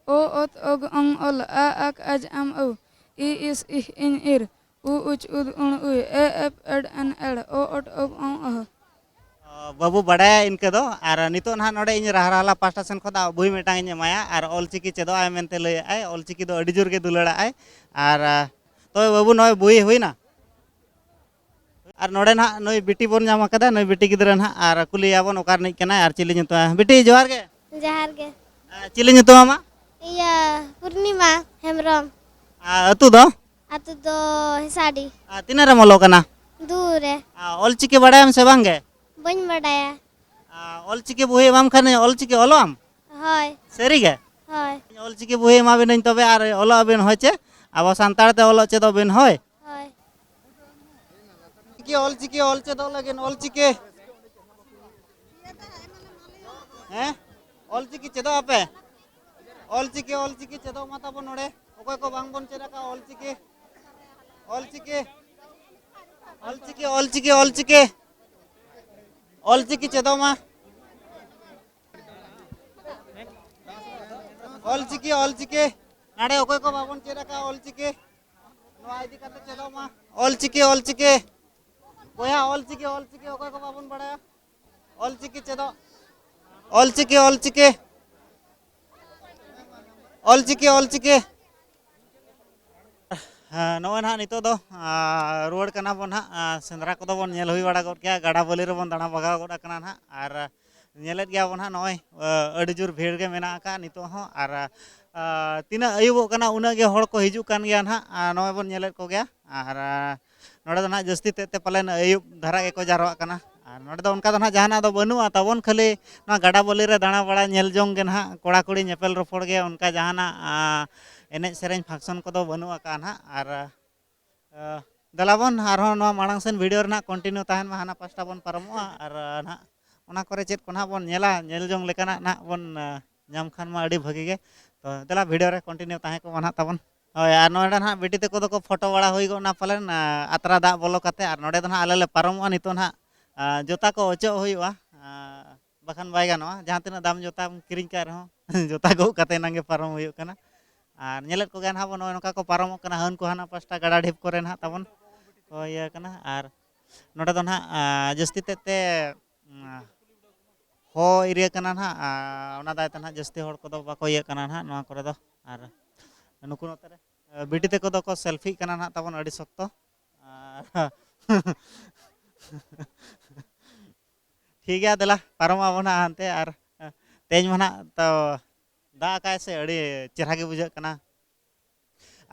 ᱚ, ᱚᱛ, ᱚᱜ, ᱚᱝ, ᱚᱞ, ᱟ, ᱟᱠ, ᱟᱡ, ᱟᱢ, ᱟᱹᱣ, ᱤ, ᱤᱥ, ᱤᱦ, ᱤᱧ, ᱤᱨ, ᱩ, ᱩᱪ, ᱩᱫ, ᱩᱬ, ᱩᱭ, ᱮ, ᱮᱯ, ᱮᱰ, ᱮᱱ, ᱮᱲ, ᱚ, ᱚᱴ, ᱚᱵ, ᱚᱝ, ᱚᱦ᱾ ᱚ, ᱵᱟᱹᱵᱩ ᱵᱟᱰᱟᱭᱟ ᱤᱱᱠᱟᱹ ᱫᱚ᱾ ᱟᱨ ᱱᱤᱛᱚᱜ ᱱᱟᱦᱟᱜ ᱱᱚᱰᱮ ᱤᱧ ᱨᱟᱦᱞᱟ ᱯᱟᱥᱴᱟ ᱥᱮᱱ ᱠᱷᱚᱱ ᱫᱚ ᱵᱳᱭ ᱢᱤᱫᱴᱟᱝ ᱤᱧ ᱮᱢᱟᱭᱟ ᱟᱨ ᱚᱞᱪᱤᱠᱤ ᱪᱮᱫᱚᱜ ᱟᱭ ᱢᱮᱱᱛᱮ ᱞᱟᱹᱭᱮᱫ ᱟᱭ᱾ ᱚᱞᱪᱤᱠᱤ ᱫᱚ ᱟᱹᱰᱤ ᱡᱳᱨ ᱜᱮ ᱫᱩᱞᱟᱹᱲᱟᱜ ᱟᱭ᱾ ᱟᱨ, ᱟ, ᱛᱚᱵᱮ ᱵᱟᱹᱵᱩ, ᱱᱚᱜᱼᱚᱭ ᱵᱳᱭ ᱦᱩᱭᱱᱟ᱾ ᱟᱨ ᱱᱚᱰᱮ ᱱᱟᱦᱟᱜ ᱱᱩᱭ ᱵᱤᱴᱤ ᱵᱚᱱ ᱧᱟᱢ ᱟᱠᱟᱫᱟ, ᱱᱩᱭ ᱵᱤᱴᱤ ᱜᱤᱫᱽᱨᱟᱹ ᱱᱟᱦᱟᱜ, ᱟᱨ ᱠᱩᱞᱤᱭᱟᱵᱚᱱ ᱚᱠᱟ ᱨᱤᱱᱤᱡ ᱠᱟᱱᱟᱭ ᱟᱨ ᱪᱤᱞᱤ ᱧᱩᱛᱩᱢ᱾ ᱵᱤᱴᱤ, ᱡᱚᱦᱟᱨ ᱜᱮ᱾ ᱡᱚᱦᱟᱨ ᱜᱮ᱾ ᱟᱨ ᱪᱤᱞᱤ ᱧᱩᱛᱩᱢ ᱟᱢᱟᱜ? ᱤᱭᱟᱹ, ᱯᱩᱨᱱᱤᱢᱟ ᱦᱮᱢᱵᱨᱚᱢ᱾ ᱟᱨ ᱟᱹᱛᱩ ᱫᱚ? ᱟᱹᱛᱩ ᱫᱚ ᱦᱮᱸᱥᱟᱰᱤ᱾ ᱟᱨ ᱛᱤᱱᱟᱹᱜ ᱨᱮᱢ ᱚᱞᱚᱜ ᱠᱟᱱᱟ? ᱫᱩ ᱨᱮ᱾ ᱟᱨ ᱚᱞᱪᱤᱠᱤ ᱵᱟᱲᱟᱭᱟᱢ ᱥᱮ ᱵᱟᱝ ᱜᱮ? ᱵᱟᱹᱧ ᱵᱟᱰᱟᱭᱟ᱾ ᱟᱨ ᱚᱞᱪᱤᱠᱤ ᱵᱳᱭ ᱮᱢᱟᱢ ᱠᱷᱟᱱ ᱚᱞᱪᱤᱠᱤ ᱚᱞᱚᱜ ᱟᱢ? ᱦᱳᱭ᱾ ᱥᱟᱹᱨᱤ ᱜᱮ? ᱦᱳᱭ᱾ ᱚᱞᱪᱤᱠᱤ ᱵᱳᱭ ᱮᱢᱟ ᱵᱤᱱᱟᱹᱧ ᱛᱚᱵᱮ, ᱟᱨ ᱚᱞᱚᱜ ᱟᱵᱤᱱ, ᱦᱳᱭ ᱪᱮ? ᱟᱵᱚ ᱥᱟᱱᱛᱟᱲ ᱛᱮ ᱚᱞᱚᱜ ᱪᱮᱫᱚᱜ ᱵᱤᱱ, ᱦᱳᱭ? ᱦᱳᱭ᱾ ᱪᱤᱠᱤ, ᱚᱞᱪᱤᱠᱤ ᱚᱞ ᱪᱮᱫᱚᱜ ᱞᱟᱹᱜᱤᱫ, ᱚᱞᱪᱤᱠᱤ᱾ ᱦᱮᱸ? ᱚᱞᱪᱤᱠᱤ ᱪᱮᱫᱚᱜ ᱟᱯᱮ? ᱚᱞᱪᱤᱠᱤ, ᱚᱞᱪᱤᱠᱤ ᱪᱮᱫᱚᱜ ᱢᱟ ᱛᱟᱵᱚᱱ ᱱᱚᱰᱮ᱾ ᱚᱠᱚᱭ ᱠᱚ ᱵᱟᱝ ᱵᱚᱱ ᱪᱮᱫ ᱟᱠᱟᱫ ᱚᱞᱪᱤᱠᱤ᱾ ᱚᱞᱪᱤᱠᱤ᱾ ᱚᱞᱪᱤᱠᱤ, ᱚᱞᱪᱤᱠᱤ, ᱚᱞᱪᱤᱠᱤ᱾ ᱚᱞᱪᱤᱠᱤ ᱪᱮᱫᱚᱜ ᱢᱟ᱾ ᱚᱞᱪᱤᱠᱤ, ᱚᱞᱪᱤᱠᱤ᱾ ᱱᱚᱰᱮ ᱚᱠᱚᱭ ᱠᱚ ᱵᱟᱵᱚᱱ ᱪᱮᱫ ᱟᱠᱟᱫ ᱚᱞᱪᱤᱠᱤ, ᱱᱚᱣᱟ ᱤᱫᱤ ᱠᱟᱛᱮ ᱪᱮᱫᱚᱜ ᱢᱟ᱾ ᱚᱞᱪᱤᱠᱤ, ᱚᱞᱪᱤᱠᱤ᱾ ᱵᱚᱭᱦᱟ, ᱚᱞᱪᱤᱠᱤ, ᱚᱞᱪᱤᱠᱤ ᱚᱠᱚᱭ ᱠᱚ ᱵᱟᱵᱚᱱ ᱵᱟᱲᱟᱭᱟ, ᱚᱞᱪᱤᱠᱤ ᱪᱮᱫᱚᱜ᱾ ᱚᱞᱪᱤᱠᱤ, ᱚᱞᱪᱤᱠᱤ᱾ ᱚᱞᱪᱤᱠᱤ, ᱚᱞᱪᱤᱠᱤ᱾ ᱦᱮᱸ, ᱱᱚᱜᱼᱚᱭ ᱱᱟᱦᱟᱜ ᱱᱤᱛᱚᱜ ᱫᱚ, ᱟ, ᱨᱩᱣᱟᱹᱲ ᱠᱟᱱᱟ ᱵᱚᱱ ᱱᱟᱦᱟᱜ᱾ ᱟ, ᱥᱮᱸᱫᱽᱨᱟ ᱠᱚᱫᱚ ᱵᱚᱱ ᱧᱮᱞ ᱦᱩᱭ ᱵᱟᱲᱟ ᱜᱚᱫ ᱠᱮᱜᱼᱟ, ᱜᱟᱰᱟ ᱵᱟᱹᱞᱤ ᱨᱮᱵᱚᱱ ᱫᱟᱬᱟ ᱵᱟᱜᱟᱣ ᱜᱚᱫ ᱟᱠᱟᱱᱟ ᱱᱟᱦᱟᱜ᱾ ᱟᱨ ᱧᱮᱞᱮᱫ ᱜᱮᱭᱟ ᱵᱚᱱ ᱦᱟᱸᱜ, ᱱᱚᱜᱼᱚᱭ, ᱟ, ᱟᱹᱰᱤ ᱡᱳᱨ ᱵᱷᱤᱲ ᱜᱮ ᱢᱮᱱᱟᱜ ᱟᱠᱟᱫ ᱱᱤᱛᱚᱜ ᱦᱚᱸ᱾ ᱟᱨ, ᱟ, ᱛᱤᱱᱟᱹᱜ ᱟᱹᱭᱩᱵᱚᱜ ᱠᱟᱱᱟ, ᱩᱱᱟᱹᱜ ᱜᱮ ᱦᱚᱲ ᱠᱚ ᱦᱤᱡᱩᱜ ᱠᱟᱱ ᱜᱮᱭᱟ ᱱᱟᱦᱟᱜ᱾ ᱟᱨ ᱱᱚᱜᱼᱚᱭ ᱵᱚᱱ ᱧᱮᱞᱮᱫ ᱠᱚᱜᱮᱭᱟ᱾ ᱟᱨ, ᱟ, ᱱᱚᱰᱮ ᱫᱚ ᱱᱟᱦᱟᱜ ᱡᱟᱹᱥᱛᱤ ᱛᱮᱫ ᱛᱮ ᱯᱟᱞᱮᱱ ᱟᱹᱭᱩᱵ ᱫᱷᱟᱨᱟ ᱜᱮᱠᱚ ᱡᱟᱨᱣᱟᱜ ᱠᱟᱱᱟ᱾ ᱟᱨ ᱱᱚᱰᱮ ᱫᱚ ᱚᱱᱠᱟ ᱫᱚ ᱱᱟᱦᱟᱜ ᱡᱟᱦᱟᱱᱟᱜ ᱫᱚ ᱵᱟᱹᱱᱩᱜᱼᱟ ᱛᱟᱵᱚᱱ, ᱠᱷᱟᱹᱞᱤ ᱱᱚᱣᱟ ᱜᱟᱰᱟ ᱵᱟᱹᱞᱤ ᱨᱮ ᱫᱟᱬᱟ ᱵᱟᱲᱟ ᱧᱮᱞ ᱡᱚᱝ ᱜᱮ ᱱᱟᱦᱟᱜ, ᱠᱚᱲᱟ ᱠᱩᱲᱤ ᱧᱮᱯᱮᱞ ᱨᱚᱯᱚᱲ ᱜᱮ, ᱚᱱᱠᱟ ᱡᱟᱦᱟᱱᱟᱜ ᱮᱱᱮᱡ ᱥᱮᱨᱮᱧ function ᱠᱚᱫᱚ ᱵᱟᱹᱱᱩᱜ ᱟᱠᱟᱫᱼᱟ ᱱᱟᱦᱟᱜ᱾ ᱟᱨ ᱫᱮᱞᱟ ᱵᱚᱱ ᱟᱨᱦᱚᱸ ᱱᱚᱣᱟ ᱢᱟᱲᱟᱝ ᱥᱮᱱ video ᱨᱮ ᱱᱟᱦᱟᱜ continue ᱛᱟᱦᱮᱱ ᱢᱟ, ᱦᱟᱱᱟ ᱯᱟᱥᱴᱟ ᱵᱚᱱ ᱯᱟᱨᱚᱢᱚᱜᱼᱟ᱾ ᱟᱨ ᱱᱟᱦᱟᱜ ᱚᱱᱟ ᱠᱚᱨᱮ ᱪᱮᱫ ᱠᱚ ᱱᱟᱦᱟᱜ ᱵᱚᱱ ᱧᱮᱞᱟ, ᱧᱮᱞ ᱡᱚᱝ ᱞᱮᱠᱟᱱᱟᱜ ᱱᱟᱦᱟᱜ ᱵᱚᱱ ᱧᱟᱢ ᱠᱷᱟᱱ ᱢᱟ ᱟᱹᱰᱤ ᱵᱷᱟᱹᱜᱤ ᱜᱮ᱾ ᱛᱚ ᱫᱮᱞᱟ video ᱨᱮ continue ᱛᱟᱦᱮᱸ ᱠᱚᱜ ᱢᱟ ᱱᱟᱦᱟᱜ ᱛᱟᱵᱚᱱ᱾ ᱦᱳᱭ, ᱟᱨ ᱱᱚᱰᱮ ᱱᱟᱦᱟᱜ ᱵᱤᱴᱤ ᱛᱟᱠᱚ ᱫᱚᱠᱚ ᱯᱷᱳᱴᱳ ᱵᱟᱲᱟ ᱦᱩᱭ ᱜᱚᱫ ᱱᱟ ᱯᱟᱞᱮᱱ, ᱟᱛᱨᱟ ᱫᱟᱜ ᱵᱚᱞᱚ ᱠᱟᱛᱮ᱾ ᱟᱨ ᱱᱚᱰᱮ ᱫᱚ ᱱᱟᱦᱟᱜ ᱟᱞᱮ ᱞᱮ ᱯᱟᱨᱚᱢᱚᱜᱼᱟ ᱱᱤᱛᱚᱜ ᱱᱟᱦᱟᱜ, ᱡᱩᱛᱟ ᱠᱚ ᱚᱪᱚᱜ ᱦᱩᱭᱩᱜᱼᱟ, ᱵᱟᱠᱷᱟᱱ ᱵᱟᱭ ᱜᱟᱱᱚᱜᱼᱟ᱾ ᱡᱟᱦᱟᱸ ᱛᱤᱱᱟᱹᱜ ᱫᱟᱢ ᱡᱩᱛᱟᱢ ᱠᱤᱨᱤᱧ ᱠᱟᱜ ᱨᱮᱦᱚᱸ ᱡᱩᱛᱟ ᱜᱚᱜ ᱠᱟᱛᱮ ᱮᱱᱟᱝ ᱜᱮ ᱯᱟᱨᱚᱢ ᱦᱩᱭᱩᱜ ᱠᱟᱱᱟ᱾ ᱟᱨ ᱧᱮᱞᱮᱫ ᱠᱚᱜᱮᱭᱟ ᱱᱟᱦᱟᱜ ᱵᱚᱱ, ᱱᱚᱜᱼᱚᱭ ᱱᱚᱝᱠᱟ ᱠᱚ ᱯᱟᱨᱚᱢᱚᱜ ᱠᱟᱱᱟ, ᱦᱟᱹᱱᱠᱩ ᱦᱟᱱᱟ ᱯᱟᱥᱴᱟ ᱜᱟᱰᱟ ᱰᱷᱤᱯ ᱠᱚᱨᱮ ᱱᱟᱦᱟᱜ ᱛᱟᱵᱚᱱ ᱠᱚ ᱤᱭᱟᱹ ᱠᱟᱱᱟ᱾ ᱟᱨ ᱱᱚᱰᱮ ᱫᱚ ᱱᱟᱦᱟᱜ ᱡᱟᱹᱥᱛᱤ ᱛᱮᱫ ᱛᱮ ᱦᱚ area ᱠᱟᱱᱟ ᱱᱟᱦᱟᱜ, ᱚᱱᱟ ᱫᱟᱭ ᱛᱮ ᱱᱟᱦᱟᱜ ᱡᱟᱹᱥᱛᱤ ᱦᱚᱲ ᱠᱚᱫᱚ ᱵᱟᱠᱚ ᱤᱭᱟᱹᱜ ᱠᱟᱱᱟ ᱱᱟᱦᱟᱜ ᱱᱚᱣᱟ ᱠᱚᱨᱮ ᱫᱚ᱾ ᱟᱨ ᱱᱩᱠᱩ ᱱᱚᱛᱮ ᱨᱮ ᱵᱤᱴᱤ ᱛᱟᱠᱚ ᱫᱚᱠᱚ selfieᱜ ᱠᱟᱱᱟ ᱱᱟᱦᱟᱜ ᱛᱟᱵᱚᱱ ᱟᱹᱰᱤ ᱥᱚᱠᱛᱚ᱾ ᱟᱨ ᱴᱷᱤᱠ ᱜᱮᱭᱟ, ᱫᱮᱞᱟ ᱯᱟᱨᱚᱢᱚᱜ ᱟᱵᱚᱱ ᱦᱟᱸᱜ ᱦᱟᱱᱛᱮ᱾ ᱟᱨ ᱛᱮᱦᱮᱧ ᱢᱟ ᱱᱟᱦᱟᱜ ᱛᱚ ᱫᱟᱜ ᱟᱠᱟᱫ ᱥᱮ ᱟᱹᱰᱤ ᱪᱮᱦᱨᱟ ᱜᱮ ᱵᱩᱡᱷᱟᱹᱜ ᱠᱟᱱᱟ᱾